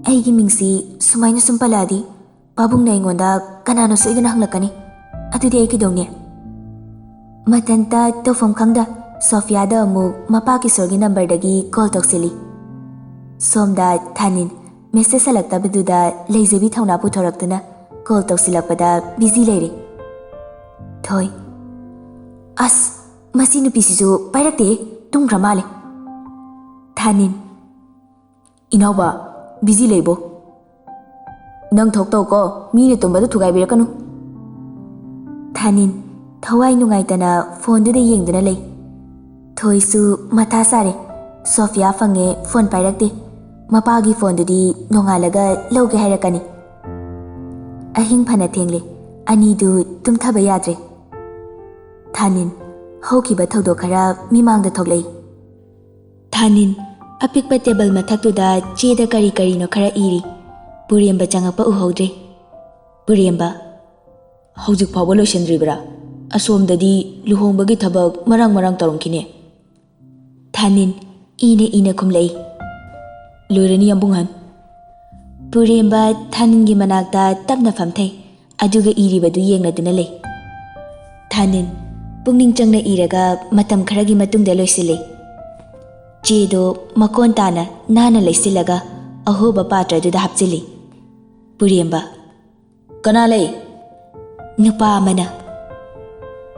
"ꯑꯩꯒꯤ ꯃꯤꯡꯁꯤ ꯁꯨꯃꯥꯏꯅ ꯁꯨꯝ ꯄꯜꯂꯛꯑꯗꯤ ꯄꯥꯕꯨꯡꯅ ꯑꯩꯉꯣꯟꯗ ꯀꯅꯥꯅꯣ ꯁꯣꯏꯗꯅ ꯍꯪꯂꯛꯀꯅꯤ꯫ ꯑꯗꯨꯗꯤ ꯑꯩ ꯀꯩꯗꯧꯅꯤ?" ꯃꯊꯟꯇ ꯇꯧꯐꯝ ꯈꯪꯗ ꯁꯣꯐꯤꯌꯥꯗ ꯑꯃꯨꯛ ꯃꯄꯥ ꯀꯤꯁꯣꯔꯒꯤ ꯅꯝꯕꯔꯗꯒꯤ ꯀꯣꯜ ꯇꯧꯁꯤꯜꯂꯤ꯫ ꯁꯣꯝꯗ ꯊꯥꯅꯤꯟ ꯃꯦꯁꯦꯖ ꯍꯜꯂꯛꯇꯕꯗꯨꯗ ꯂꯩꯖꯕꯤ ꯊꯧꯅꯥ ꯄꯨꯊꯣꯔꯛꯇꯨꯅ ꯀꯣꯜ ꯇꯧꯁꯤꯜꯂꯛꯄꯗ ꯕꯤꯖꯤ ꯂꯩꯔꯦ꯫ ꯊꯣꯏ, "ꯑꯁ, ꯃꯁꯤ ꯅꯨꯄꯤꯁꯤꯁꯨ ꯄꯥꯏꯔꯛꯇꯦ, ꯇꯨꯝꯈ꯭ꯔ ꯃꯥꯜꯂꯦ꯫" ꯊꯥꯅꯤꯟ, "ꯏꯅꯥꯎꯕ, ꯕꯤꯖꯤ ꯂꯩꯕꯣ? ꯅꯪ ꯊꯣꯛꯇꯧꯀꯣ, ꯃꯤꯅ ꯇꯨꯝꯕꯗꯨ ꯊꯨꯒꯥꯏꯕꯤꯔꯛꯀꯅꯨ꯫" ꯊꯥꯅꯤꯟ ꯊꯋꯥꯏ ꯅꯨꯡꯉꯥꯏꯇꯅ ꯐꯣꯟꯗꯨꯗ ꯌꯦꯡꯗꯨꯅ ꯂꯩ꯫ ꯊꯣꯏꯁꯨ ꯃꯊꯥ ꯁꯥꯔꯦ꯫ ꯁꯣꯐꯤꯌꯥ ꯐꯪꯉꯦ, ꯐꯣꯟ ꯄꯥꯏꯔꯛꯇꯦ꯫ ꯃꯄꯥꯒꯤ ꯐꯣꯟꯗꯨꯗꯤ ꯅꯣꯡꯉꯥꯜꯂꯒ ꯂꯧꯒꯦ ꯍꯥꯏꯔꯛꯀꯅꯤ꯫ ꯑꯍꯤꯡ ꯐꯅ ꯊꯦꯡꯂꯦ꯫ ꯑꯅꯤꯗꯨ ꯇꯨꯝꯊꯕ ꯌꯥꯗ꯭ꯔꯦ꯫ ꯊꯥꯅꯤꯟ ꯍꯧꯈꯤꯕ ꯊꯧꯗꯣꯛ ꯈꯔ ꯃꯤꯃꯥꯡꯗ ꯊꯣꯛꯂꯛꯏ꯫ ꯊꯥꯅꯤꯟ ꯑꯄꯤꯛꯄ ꯇꯦꯕꯜ ꯃꯊꯛꯇꯨꯗ ꯆꯦꯗ ꯀꯔꯤ ꯀꯔꯤꯅꯣ ꯈꯔ ꯏꯔꯤ꯫ ꯄꯨꯔꯦꯝꯕ ꯆꯪꯉꯛꯄ ꯎꯍꯧꯗ꯭ꯔꯦ꯫ ꯄꯨꯔꯦꯝꯕ, "ꯍꯧꯖꯤꯛ ꯐꯥꯎꯕ ꯂꯣꯏꯁꯤꯟꯗ꯭ꯔꯤꯕ꯭ꯔꯥ? ꯑꯁꯣꯝꯗꯗꯤ ꯂꯨꯍꯣꯡꯕꯒꯤ ꯊꯕꯛ ꯃꯔꯥꯡ ꯃꯔꯥꯡ ꯇꯧꯔꯝꯈꯤꯅꯦ꯫" ꯊꯥꯅꯤꯟ ꯏꯅ ꯏꯅ ꯈꯨꯝꯂꯛꯏ꯫ "ꯂꯣꯏꯔꯅꯤ, ꯌꯥꯝꯕꯨꯡꯍꯟ꯫" ꯄꯨꯔꯦꯝꯕ ꯊꯥꯅꯤꯟꯒꯤ ꯃꯅꯥꯛꯇ ꯇꯞꯅ ꯐꯝꯊꯩ, ꯑꯗꯨꯒ ꯏꯔꯤꯕꯗꯨ ꯌꯦꯡꯂꯗꯨꯅ ꯂꯩ꯫ ꯊꯥꯅꯤꯟ ꯄꯨꯛꯅꯤꯡ ꯆꯪꯅ ꯏꯔꯒ ꯃꯇꯝ ꯈꯔꯒꯤ ꯃꯇꯨꯡꯗ ꯂꯣꯏꯁꯤꯜꯂꯤ꯫ ꯆꯦꯗꯣ ꯃꯀꯣꯟ ꯇꯥꯅ ꯅꯥꯟꯅ ꯂꯩꯁꯤꯜꯂꯒ ꯑꯍꯣꯕ ꯄꯥꯇ꯭ꯔꯗꯨꯗ ꯍꯥꯞꯆꯤꯜꯂꯤ꯫ ꯄꯨꯔꯦꯝꯕ, "ꯀꯅꯥ ꯂꯩ?" ꯅꯨꯄꯥ ꯑꯃꯅ,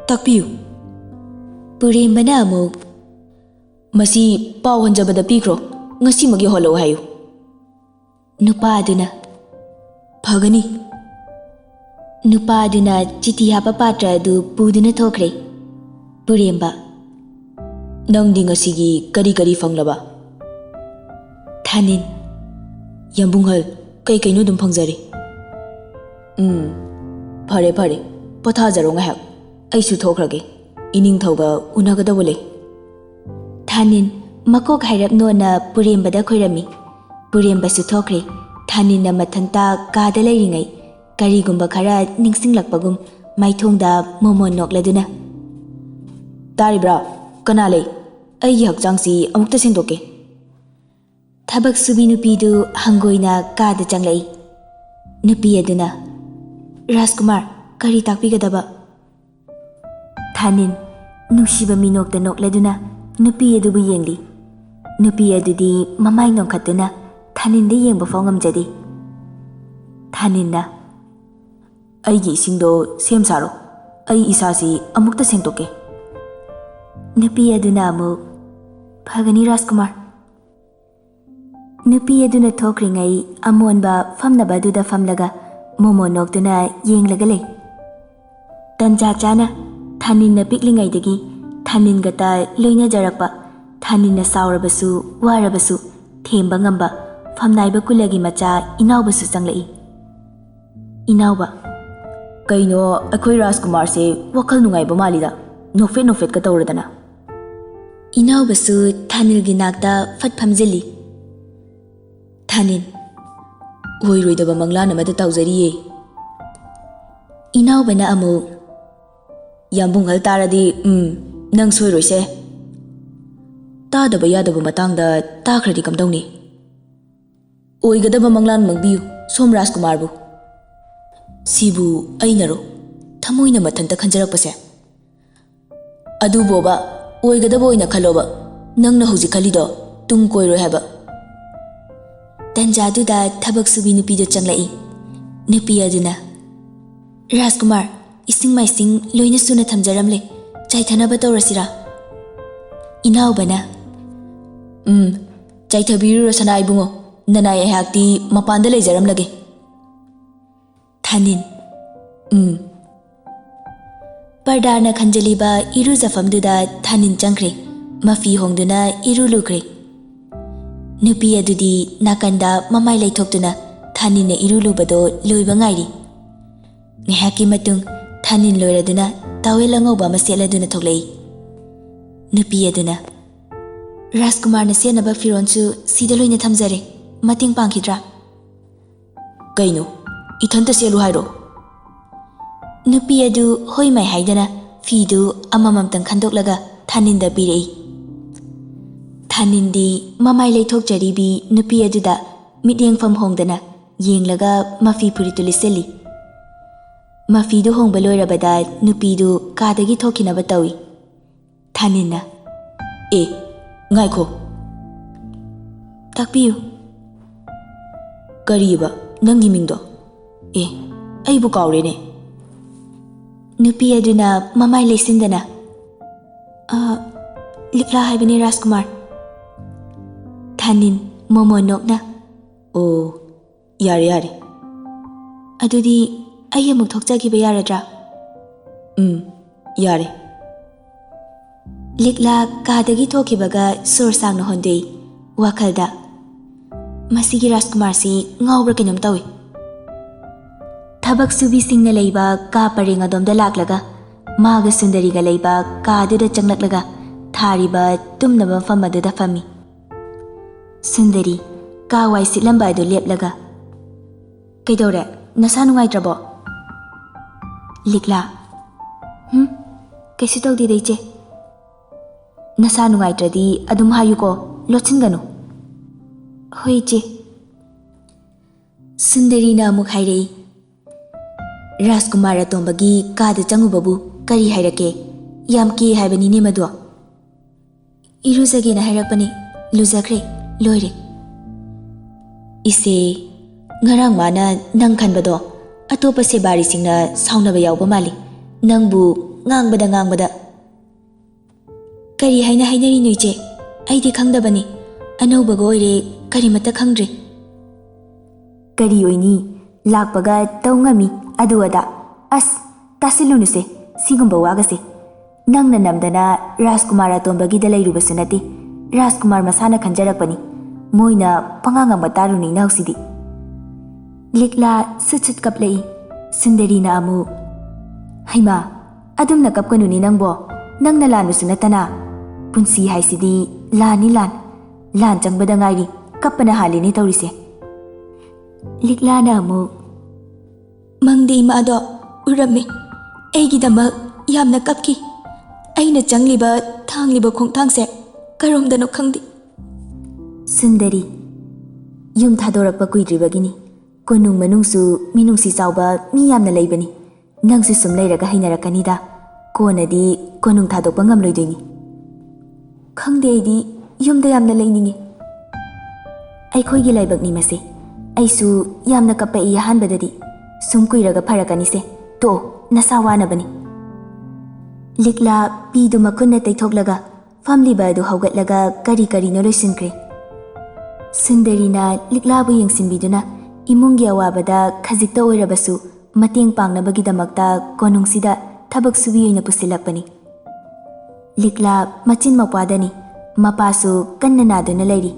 "ꯇꯥꯛꯄꯤꯌꯨ꯫" ꯄꯨꯔꯦꯝꯕꯅ ꯑꯃꯨꯛ, "ꯃꯁꯤ ꯄꯥꯎ ꯍꯟꯖꯕꯗ ꯄꯤꯈ꯭ꯔꯣ, ꯉꯁꯤꯃꯛ ꯌꯧꯍꯜꯂꯛꯎ ꯍꯥꯏꯌꯨ꯫" ꯅꯨꯄꯥ ꯑꯗꯨꯅ, "ꯐꯒꯅꯤ꯫" ꯅꯨꯄꯥ ꯑꯗꯨꯅ ꯆꯤꯊꯤ ꯍꯥꯞꯄ ꯄꯥꯇ꯭ꯔ ꯑꯗꯨ ꯄꯨꯗꯨꯅ ꯊꯣꯛꯈ꯭ꯔꯦ꯫ ꯄꯨꯔꯦꯝꯕ, "ꯅꯪꯗꯤ ꯉꯁꯤꯒꯤ ꯀꯔꯤ ꯀꯔꯤ ꯐꯪꯂꯕ?" ꯊꯥꯅꯤꯟ, "ꯌꯥꯝꯕꯨꯡꯍꯜ, ꯀꯩ ꯀꯩꯅꯣ ꯑꯗꯨꯝ ꯐꯪꯖꯔꯦ꯫" "ꯎꯝ, ꯐꯔꯦ ꯐꯔꯦ, ꯄꯣꯊꯥꯖꯔꯣ ꯉꯥꯏꯍꯥꯛ, ꯑꯩꯁꯨ ꯊꯣꯛꯈ꯭ꯔꯒꯦ, ꯏꯅꯤꯡꯊꯧꯒ ꯎꯅꯒꯗꯧꯕ ꯂꯩ꯫" ꯊꯥꯅꯤꯟ ꯃꯀꯣꯛ ꯍꯥꯏꯔꯞ ꯅꯣꯟꯅ ꯄꯨꯔꯦꯝꯕꯗ ꯈꯣꯏꯔꯝꯃꯤ꯫ ꯄꯨꯔꯦꯝꯕꯁꯨ ꯊꯣꯛꯈ꯭ꯔꯦ꯫ ꯊꯥꯅꯤꯟꯅ ꯃꯊꯟꯇ ꯀꯥꯗ ꯂꯩꯔꯤꯉꯩ ꯀꯔꯤꯒꯨꯝꯕ ꯈꯔ ꯅꯤꯡꯁꯤꯡꯂꯛꯄꯒꯨꯝ ꯃꯥꯏꯊꯣꯡꯗ ꯃꯣꯃꯣꯟ ꯅꯣꯛꯂꯗꯨꯅ, "ꯇꯥꯔꯤꯕ꯭ꯔꯥ? ꯀꯅꯥ ꯂꯩ? ꯑꯩꯒꯤ ꯍꯛꯆꯥꯡꯁꯤ ꯑꯃꯨꯛꯇ ꯁꯦꯡꯗꯣꯛꯀꯦ꯫" ꯊꯕꯛ ꯁꯨꯕꯤ ꯅꯨꯄꯤꯗꯨ ꯍꯪꯒꯣꯏꯅ ꯀꯥꯗ ꯆꯪꯂꯛꯏ꯫ ꯅꯨꯄꯤ ꯑꯗꯨꯅ, "ꯔꯥꯖꯀꯨꯃꯥꯔ, ꯀꯔꯤ ꯇꯥꯛꯄꯤꯒꯗꯕ?" ꯊꯥꯅꯤꯟ ꯅꯨꯡꯁꯤꯕ ꯃꯤꯅꯣꯛꯇ ꯅꯣꯛꯂꯗꯨꯅ ꯅꯨꯄꯤ ꯑꯗꯨꯕꯨ ꯌꯦꯡꯂꯤ꯫ ꯅꯨꯄꯤ ꯑꯗꯨꯗꯤ ꯃꯃꯥꯏ ꯅꯣꯡꯈꯠꯇꯨꯅ ꯊꯥꯅꯤꯟꯗ ꯌꯦꯡꯕ ꯐꯥꯎ ꯉꯝꯖꯗꯦ꯫ ꯊꯥꯅꯤꯟꯅ, "ꯑꯩꯒꯤ ꯏꯁꯤꯡꯗꯣ ꯁꯦꯝ ꯁꯥꯔꯣ, ꯑꯩ ꯏꯁꯥꯁꯤ ꯑꯃꯨꯛꯇ ꯁꯦꯡꯗꯣꯛꯀꯦ꯫" ꯅꯨꯄꯤ ꯑꯗꯨꯅ ꯑꯃꯨꯛ, "ꯐꯒꯅꯤ ꯔꯥꯖꯀꯨꯃꯥꯔ꯫" ꯅꯨꯄꯤ ꯑꯗꯨꯅ ꯊꯣꯛꯈ꯭ꯔꯤꯉꯩ ꯑꯃꯣꯟꯕ ꯐꯝꯅꯕ ꯑꯗꯨꯗ ꯐꯝꯂꯒ ꯃꯣꯃꯣꯟ ꯅꯣꯛꯇꯨꯅ ꯌꯦꯡꯂꯒ ꯂꯩ꯫ ꯇꯟꯖꯥ ꯆꯥꯅ ꯊꯥꯅꯤꯟꯅ ꯄꯤꯛꯂꯤꯉꯩꯗꯒꯤ ꯊꯥꯅꯤꯟꯒꯇ ꯂꯣꯏꯅꯖꯔꯛꯄ, ꯊꯥꯅꯤꯟꯅ ꯁꯥꯎꯔꯕꯁꯨ ꯋꯥꯔꯕꯁꯨ ꯊꯦꯝꯕ ꯉꯝꯕ ꯐꯝꯅꯥꯏꯕ ꯀꯨꯂꯒꯤ ꯃꯆꯥ ꯏꯅꯥꯎꯕꯁꯨ ꯆꯪꯂꯛꯏ꯫ ꯏꯅꯥꯎꯕ, "ꯀꯩꯅꯣ ꯑꯩꯈꯣꯏ ꯔꯥꯖꯀꯨꯃꯥꯔꯁꯦ ꯋꯥꯈꯜ ꯅꯨꯡꯉꯥꯏꯕ ꯃꯥꯜꯂꯤꯗ, ꯅꯣꯛꯐꯦꯠ ꯅꯣꯛꯐꯦꯠꯀ ꯇꯧꯔꯗꯅ꯫" ꯏꯅꯥꯎꯕꯁꯨ ꯊꯥꯅꯤꯜꯒꯤ ꯅꯥꯛꯇ ꯐꯠ ꯐꯝꯖꯤꯜꯂꯤ꯫ ꯊꯥꯅꯤꯜ, "ꯑꯣꯏꯔꯣꯏꯗꯕ ꯃꯪꯂꯥꯟ ꯑꯃꯗ ꯇꯥꯎꯖꯔꯤꯌꯦ꯫" ꯏꯅꯥꯎꯕꯅ ꯑꯃꯨꯛ, "ꯌꯥꯝꯕꯨꯡꯍꯜ ꯇꯥꯔꯗꯤ, ꯎꯝ, ꯅꯪ ꯁꯣꯏꯔꯣꯏꯁꯦ꯫ ꯇꯥꯗꯕ ꯌꯥꯗꯕ ꯃꯇꯥꯡꯗ ꯇꯥꯈ꯭ꯔꯗꯤ ꯀꯝꯗꯧꯅꯤ? ꯑꯣꯏꯒꯗꯕ ꯃꯪꯂꯥꯟ ꯃꯪꯕꯤꯌꯨ ꯁꯣꯝ ꯔꯥꯖꯀꯨꯃꯥꯔꯕꯨ꯫" ꯁꯤꯕꯨ ꯑꯩꯅꯔꯣ ꯊꯃꯣꯏꯅ ꯃꯊꯟꯇ ꯈꯟꯖꯔꯛꯄꯁꯦ? ꯑꯗꯨꯕꯣꯕ, ꯑꯣꯏꯒꯗꯕ ꯑꯣꯏꯅ ꯈꯜꯂꯣꯕ꯫ ꯅꯪꯅ ꯍꯧꯖꯤꯛ ꯈꯜꯂꯤꯗꯣ ꯇꯨꯡ ꯀꯣꯏꯔꯣꯏ ꯍꯥꯏꯕ꯫ ꯇꯟꯖꯥꯗꯨꯗ ꯊꯕꯛ ꯁꯨꯕꯤ ꯅꯨꯄꯤꯗꯨ ꯆꯪꯂꯛꯏ꯫ ꯅꯨꯄꯤ ꯑꯗꯨꯅ, "ꯔꯥꯖꯀꯨꯃꯥꯔ, ꯏꯁꯤꯡ ꯃꯥꯏꯁꯤꯡ ꯂꯣꯏꯅ ꯁꯨꯅ ꯊꯝꯖꯔꯝꯂꯦ, ꯆꯥꯏꯊꯅꯕ ꯇꯧꯔꯁꯤꯔꯥ?" ꯏꯅꯥꯎꯕꯅ, "ꯎꯝ, ꯆꯥꯏꯊꯕꯤꯔꯨꯔꯣ ꯁꯅꯥ ꯏꯕꯨꯡꯉꯣ, ꯅꯅꯥꯏ ꯑꯩꯍꯥꯛꯇꯤ ꯃꯄꯥꯟꯗ ꯂꯩꯖꯔꯝꯂꯒꯦ꯫" ꯊꯥꯅꯤꯟ, "ꯎꯝ꯫" ꯄꯔꯗꯥꯔꯅ ꯈꯟꯖꯤꯜꯂꯤꯕ ꯏꯔꯨꯖꯐꯝꯗꯨꯗ ꯊꯥꯅꯤꯟ ꯆꯪꯈ꯭ꯔꯦ꯫ ꯃꯐꯤ ꯍꯣꯡꯗꯨꯅ ꯏꯔꯨ ꯂꯨꯈ꯭ꯔꯦ꯫ ꯅꯨꯄꯤ ꯑꯗꯨꯗꯤ ꯅꯥꯀꯟꯗ ꯃꯃꯥꯏ ꯂꯩꯊꯣꯛꯇꯨꯅ ꯊꯥꯅꯤꯟꯅ ꯏꯔꯨ ꯂꯨꯕꯗꯣ ꯂꯣꯏꯕ ꯉꯥꯏꯔꯤ꯫ ꯉꯥꯏꯍꯥꯛꯀꯤ ꯃꯇꯨꯡ ꯊꯥꯅꯤꯟ ꯂꯣꯏꯔꯗꯨꯅ ꯇꯥꯋꯦꯜ ꯑꯉꯧꯕ ꯑꯃ ꯁꯦꯠꯂꯗꯨꯅ ꯊꯣꯛꯂꯛꯏ꯫ ꯅꯨꯄꯤ ꯑꯗꯨꯅ, "ꯔꯥꯖꯀꯨꯃꯥꯔꯅ ꯁꯦꯠꯅꯕ ꯐꯤꯔꯣꯟꯁꯨ ꯁꯤꯗ ꯂꯣꯏꯅ ꯊꯝꯖꯔꯦ, ꯃꯇꯦꯡ ꯄꯥꯡꯈꯤꯗ꯭ꯔꯥ?" "ꯀꯩꯅꯣ, ꯏꯊꯟꯇ ꯁꯦꯠꯂꯨ ꯍꯥꯏꯔꯣ?" ꯅꯨꯄꯤ ꯑꯗꯨ ꯍꯣꯏ ꯃꯥꯏ ꯍꯥꯏꯗꯅ ꯐꯤꯗꯨ ꯑꯃꯃꯝꯇꯪ ꯈꯟꯗꯣꯛꯂꯒ ꯊꯥꯅꯤꯟꯗ ꯄꯤꯔꯛꯏ꯫ ꯊꯥꯅꯤꯟꯗꯤ ꯃꯃꯥꯏ ꯂꯩꯊꯣꯛꯆꯔꯤꯕꯤ ꯅꯨꯄꯤ ꯑꯗꯨꯗ ꯃꯤꯠꯌꯦꯡꯐꯝ ꯍꯣꯡꯗꯅ ꯌꯦꯡꯂꯒ ꯃꯐꯤ ꯐꯨꯔꯤꯠꯇꯨ ꯂꯤꯠꯁꯤꯜꯂꯤ꯫ ꯃꯐꯤꯗꯨ ꯍꯣꯡꯕ ꯂꯣꯏꯔꯕꯗ ꯅꯨꯄꯤꯗꯨ ꯀꯥꯗꯒꯤ ꯊꯣꯛꯈꯤꯅꯕ ꯇꯧꯏ꯫ ꯊꯥꯅꯤꯟꯅ, "ꯑꯦ, ꯉꯥꯏꯈꯣ꯫ ꯇꯥꯛꯄꯤꯌꯨ꯫" "ꯀꯔꯤꯕ ꯅꯪꯒꯤ ꯃꯤꯡꯗꯣ? ꯑꯦ, ꯑꯩꯕꯨ ꯀꯥꯎꯔꯦꯅꯦ꯫" ꯅꯨꯄꯤ ꯑꯗꯨꯅ ꯃꯃꯥꯏ ꯂꯩꯁꯤꯟꯗꯅ, "ꯑ, ꯂꯤꯛꯂꯥ ꯍꯥꯏꯕꯅꯤ, ꯔꯥꯖꯀꯨꯃꯥꯔ꯫" ꯊꯥꯅꯤꯟ ꯃꯣꯃꯣꯟ ꯅꯣꯛꯅ, "ꯑꯣ, ꯌꯥꯔꯦ, ꯌꯥꯔꯦ꯫ ꯑꯗꯨꯗꯤ ꯑꯩ ꯑꯃꯨꯛ ꯊꯣꯛꯆꯈꯤꯕ ꯌꯥꯔꯗ꯭ꯔꯥ?" "ꯎꯝ, ꯌꯥꯔꯦ꯫" ꯂꯤꯛꯂꯥ ꯀꯥꯗꯒꯤ ꯊꯣꯛꯈꯤꯕꯒ ꯁꯣꯔ ꯁꯥꯡꯅ ꯍꯣꯟꯗꯣꯛꯏ, ꯋꯥꯈꯜꯗ, "ꯃꯁꯤꯒꯤ ꯔꯥꯖꯀꯨꯃꯥꯔꯁꯤ ꯉꯥꯎꯕ꯭ꯔꯥ ꯀꯩꯅꯣꯝ ꯇꯧꯏ꯫" ꯊꯕꯛ ꯁꯨꯕꯤꯁꯤꯡꯅ ꯂꯩꯕ ꯀꯥ ꯄꯔꯦꯡ ꯑꯗꯣꯝꯗ ꯂꯥꯛꯂꯒ ꯃꯥꯒ ꯁꯨꯟꯗꯔꯤꯒ ꯂꯩꯕ ꯀꯥꯗꯨꯗ ꯆꯪꯂꯛꯂꯒ ꯊꯥꯔꯤꯕ ꯇꯨꯝꯅꯕ ꯃꯐꯝ ꯑꯗꯨꯗ ꯐꯝꯃꯤ꯫ ꯁꯨꯟꯗꯔꯤ ꯀꯥ ꯋꯥꯏ ꯁꯤꯠꯂꯝꯕ ꯑꯗꯨ ꯂꯦꯞꯂꯒ, "ꯀꯩꯗꯧꯔꯦ? ꯅꯁꯥ ꯅꯨꯡꯉꯥꯏꯇ꯭ꯔꯕꯣ?" ꯂꯤꯛꯂꯥ, "ꯍꯨꯝ, ꯀꯩꯁꯨ ꯇꯧꯗꯦꯗ, ꯏꯆꯦ꯫" "ꯅꯁꯥ ꯅꯨꯡꯉꯥꯏꯇ꯭ꯔꯗꯤ ꯑꯗꯨꯝ ꯍꯥꯏꯌꯨꯀꯣ, ꯂꯣꯠꯁꯤꯟꯒꯅꯨ꯫" "ꯍꯣꯏ, ꯏꯆꯦ꯫" ꯁꯨꯟꯗꯔꯤꯅ ꯑꯃꯨꯛ ꯍꯥꯏꯔꯛꯏ, "ꯔꯥꯖꯀꯨꯃꯥꯔ ꯑꯇꯣꯝꯕꯒꯤ ꯀꯥꯗ ꯆꯪꯉꯨꯕꯕꯨ ꯀꯔꯤ ꯍꯥꯏꯔꯛꯀꯦ? ꯌꯥꯝ ꯀꯦ ꯍꯥꯏꯕꯅꯤꯅꯦ ꯃꯗꯨ꯫" "ꯏꯔꯨꯖꯒꯦꯅ ꯍꯥꯏꯔꯛꯄꯅꯦ, ꯂꯨꯖꯈ꯭ꯔꯦ, ꯂꯣꯏꯔꯦ꯫" "ꯏꯁꯦ, ꯉꯔꯥꯡ ꯃꯥꯅ ꯅꯪ ꯈꯟꯕꯗꯣ ꯑꯇꯣꯞꯄ ꯁꯦꯕꯥꯔꯤꯁꯤꯡꯅ ꯁꯥꯎꯅꯕ ꯌꯥꯎꯕ ꯃꯥꯜꯂꯤ꯫ ꯅꯪꯕꯨ ꯉꯥꯡꯕꯗ ꯉꯥꯡꯕꯗ꯫ ꯀꯔꯤ ꯍꯥꯏꯅ ꯍꯥꯏꯅꯔꯤꯅꯣ ꯏꯆꯦ? ꯑꯩꯗꯤ ꯈꯪꯗꯕꯅꯤ꯫ ꯑꯅꯧꯕꯒ ꯑꯣꯏꯔꯦ, ꯀꯔꯤꯃꯠꯇ ꯈꯪꯗ꯭ꯔꯦ꯫ ꯀꯔꯤ ꯑꯣꯏꯅꯤ? ꯂꯥꯛꯄꯒ ꯇꯧ ꯉꯝꯃꯤ, ꯑꯗꯨ ꯑꯗꯥ꯫ ꯑꯁ, ꯇꯥꯁꯤꯜꯂꯨꯅꯨꯁꯦ, ꯁꯤꯒꯨꯝꯕ ꯋꯥꯒꯁꯦ꯫ ꯅꯪꯅ ꯅꯝꯗꯅ ꯔꯥꯖꯀꯨꯃꯥꯔ ꯑꯇꯣꯝꯕꯒꯤꯗ ꯂꯩꯔꯨꯕꯁꯨ ꯅꯠꯇꯦ꯫ ꯔꯥꯖꯀꯨꯃꯥꯔ ꯃꯁꯥꯅ ꯈꯟꯖꯔꯛꯄꯅꯤ꯫ ꯃꯣꯏꯅ ꯄꯉꯥꯡ ꯉꯥꯡꯕ ꯇꯥꯔꯨꯅꯨ ꯏꯅꯥꯎꯁꯤꯗꯤ꯫ ꯂꯤꯛꯂꯥ ꯁꯨꯠ ꯁꯨꯠ ꯀꯞꯂꯛꯏ꯫ ꯁꯨꯟꯗꯔꯤꯅ ꯑꯃꯨꯛ, "ꯍꯩꯃꯥ, ꯑꯗꯨꯝꯅ ꯀꯞꯀꯅꯨꯅꯦ ꯅꯪꯕꯣ꯫ ꯅꯪꯅ ꯂꯥꯟꯕꯁꯨ ꯅꯠꯇꯅ꯫ ꯄꯨꯟꯁꯤ ꯍꯥꯏꯁꯤꯗꯤ ꯂꯥꯟꯅꯤ ꯂꯥꯟ꯫ ꯂꯥꯟ ꯆꯪꯕꯗ ꯉꯥꯏꯔꯤ꯫ ꯀꯞꯄꯅ ꯍꯥꯜꯂꯤꯅꯦ ꯇꯧꯔꯤꯁꯦ꯫" ꯂꯤꯛꯂꯥꯅ ꯑꯃꯨꯛ, "ꯃꯪꯗ ꯏꯃꯥꯗꯣ ꯎꯔꯝꯃꯤ꯫ ꯑꯩꯒꯤꯗꯃꯛ ꯌꯥꯝꯅ ꯀꯞꯈꯤ꯫ ꯑꯩꯅ ꯆꯪꯂꯤꯕ ꯊꯥꯡꯂꯤꯕ ꯈꯣꯡꯊꯥꯡꯁꯦ ꯀꯔꯣꯝꯗꯅꯣ ꯈꯪꯗꯦ꯫" ꯁꯨꯟꯗꯔꯤ, ꯌꯨꯝ ꯊꯥꯗꯣꯔꯛꯄ ꯀꯨꯏꯗ꯭ꯔꯤꯕꯒꯤꯅꯤ꯫ ꯀꯣꯅꯨꯡ ꯃꯅꯨꯡꯁꯨ ꯃꯤꯅꯨꯡꯁꯤ ꯆꯥꯎꯕ ꯃꯤ ꯌꯥꯝꯅ ꯂꯩꯕꯅꯤ꯫ ꯅꯪꯁꯨ ꯁꯨꯝ ꯂꯩꯔꯒ ꯍꯩꯅꯔꯛꯀꯅꯤꯗ꯫ ꯀꯣꯟꯅꯗꯤ ꯀꯣꯅꯨꯡ ꯊꯥꯗꯣꯛꯄ ꯉꯝꯂꯣꯏꯗꯣꯏꯅꯤ꯫ ꯈꯪꯗꯦ, ꯑꯩꯗꯤ ꯌꯨꯝꯗ ꯌꯥꯝꯅ ꯂꯩꯅꯤꯡꯉꯤ꯫ ꯑꯩꯈꯣꯏꯒꯤ ꯂꯥꯏꯕꯛꯅꯤ ꯃꯁꯤ꯫ ꯑꯩꯁꯨ ꯌꯥꯝꯅ ꯀꯞꯄꯛꯏ ꯑꯍꯥꯟꯕꯗꯗꯤ꯫ ꯁꯨꯝ ꯀꯨꯏꯔꯒ ꯐꯔꯛꯀꯅꯤꯁꯦ꯫ ꯇꯣꯛꯑꯣ, ꯅꯁꯥ ꯋꯥꯅꯕꯅꯤ꯫ ꯂꯤꯛꯂꯥ ꯄꯤꯗꯨ ꯃꯈꯨꯠꯅ ꯇꯩꯊꯣꯛꯂꯒ ꯐꯝꯂꯤꯕ ꯑꯗꯨ ꯍꯧꯒꯠꯂꯒ ꯀꯔꯤ ꯀꯔꯤꯅꯣ ꯂꯣꯏꯁꯤꯟꯈ꯭ꯔꯦ꯫ ꯁꯨꯟꯗꯔꯤꯅ ꯂꯤꯛꯂꯥꯕꯨ ꯌꯦꯡꯁꯤꯟꯕꯤꯗꯨꯅ ꯏꯃꯨꯡꯒꯤ ꯑꯋꯥꯕꯗ ꯈꯖꯤꯛꯇ ꯑꯣꯏꯔꯕꯁꯨ ꯃꯇꯦꯡ ꯄꯥꯡꯅꯕꯒꯤꯗꯃꯛꯇ ꯀꯣꯅꯨꯡꯁꯤꯗ ꯊꯕꯛ ꯁꯨꯕꯤ ꯑꯣꯏꯅ ꯄꯨꯁꯤꯜꯂꯛꯄꯅꯤ꯫ ꯂꯤꯛꯂꯥ ꯃꯆꯤꯟ ꯃꯧꯄ꯭ꯋꯥꯗꯅꯤ꯫ ꯃꯄꯥꯁꯨ ꯀꯟꯅ ꯅꯥꯗꯨꯅ ꯂꯩꯔꯤ꯫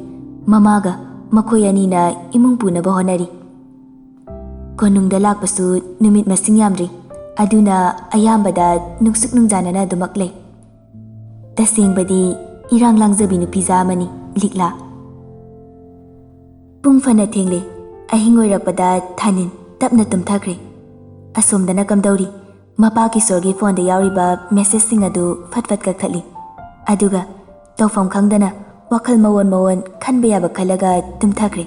ꯃꯃꯥꯒ ꯃꯈꯣꯏ ꯑꯅꯤꯅ ꯏꯃꯨꯡ ꯄꯨꯅꯕ ꯍꯣꯠꯅꯔꯤ꯫ ꯀꯣꯅꯨꯡꯗ ꯂꯥꯛꯄꯁꯨ ꯅꯨꯃꯤꯠ ꯃꯁꯤꯡ ꯌꯥꯝꯗ꯭ꯔꯤ꯫ ꯑꯗꯨꯅ ꯑꯌꯥꯝꯕꯗ ꯅꯨꯡꯁꯨꯛ ꯅꯨꯡꯖꯥꯅꯅ ꯑꯗꯨꯃꯛ ꯂꯩ꯫ ꯇꯁꯦꯡꯕꯗꯤ ꯏꯔꯥꯡ ꯂꯥꯡꯖꯕꯤ ꯅꯨꯄꯤꯖꯥ ꯑꯃꯅꯤ ꯂꯤꯛꯂꯥ꯫ ꯄꯨꯡ ꯐꯅ ꯊꯦꯡꯂꯦ꯫ ꯑꯍꯤꯡ ꯑꯣꯏꯔꯛꯄꯗ ꯊꯥꯅꯤꯟ ꯇꯞꯅ ꯇꯨꯝꯊꯈ꯭ꯔꯦ꯫ ꯑꯁꯣꯝꯗꯅ ꯀꯝꯗꯧꯔꯤ? ꯃꯄꯥ ꯀꯤꯁꯣꯔꯒꯤ ꯐꯣꯟꯗ ꯌꯥꯎꯔꯤꯕ ꯃꯦꯁꯦꯖꯁꯤꯡ ꯑꯗꯨ ꯐꯠ ꯐꯠ ꯀꯛꯊꯠꯂꯤ꯫ ꯑꯗꯨꯒ ꯇꯧꯐꯝ ꯈꯪꯗꯅ ꯋꯥꯈꯜ ꯃꯑꯣꯟ ꯃꯑꯣꯟ ꯈꯟꯕ ꯌꯥꯕ ꯈꯜꯂꯒ ꯇꯨꯝꯊꯈ꯭ꯔꯦ꯫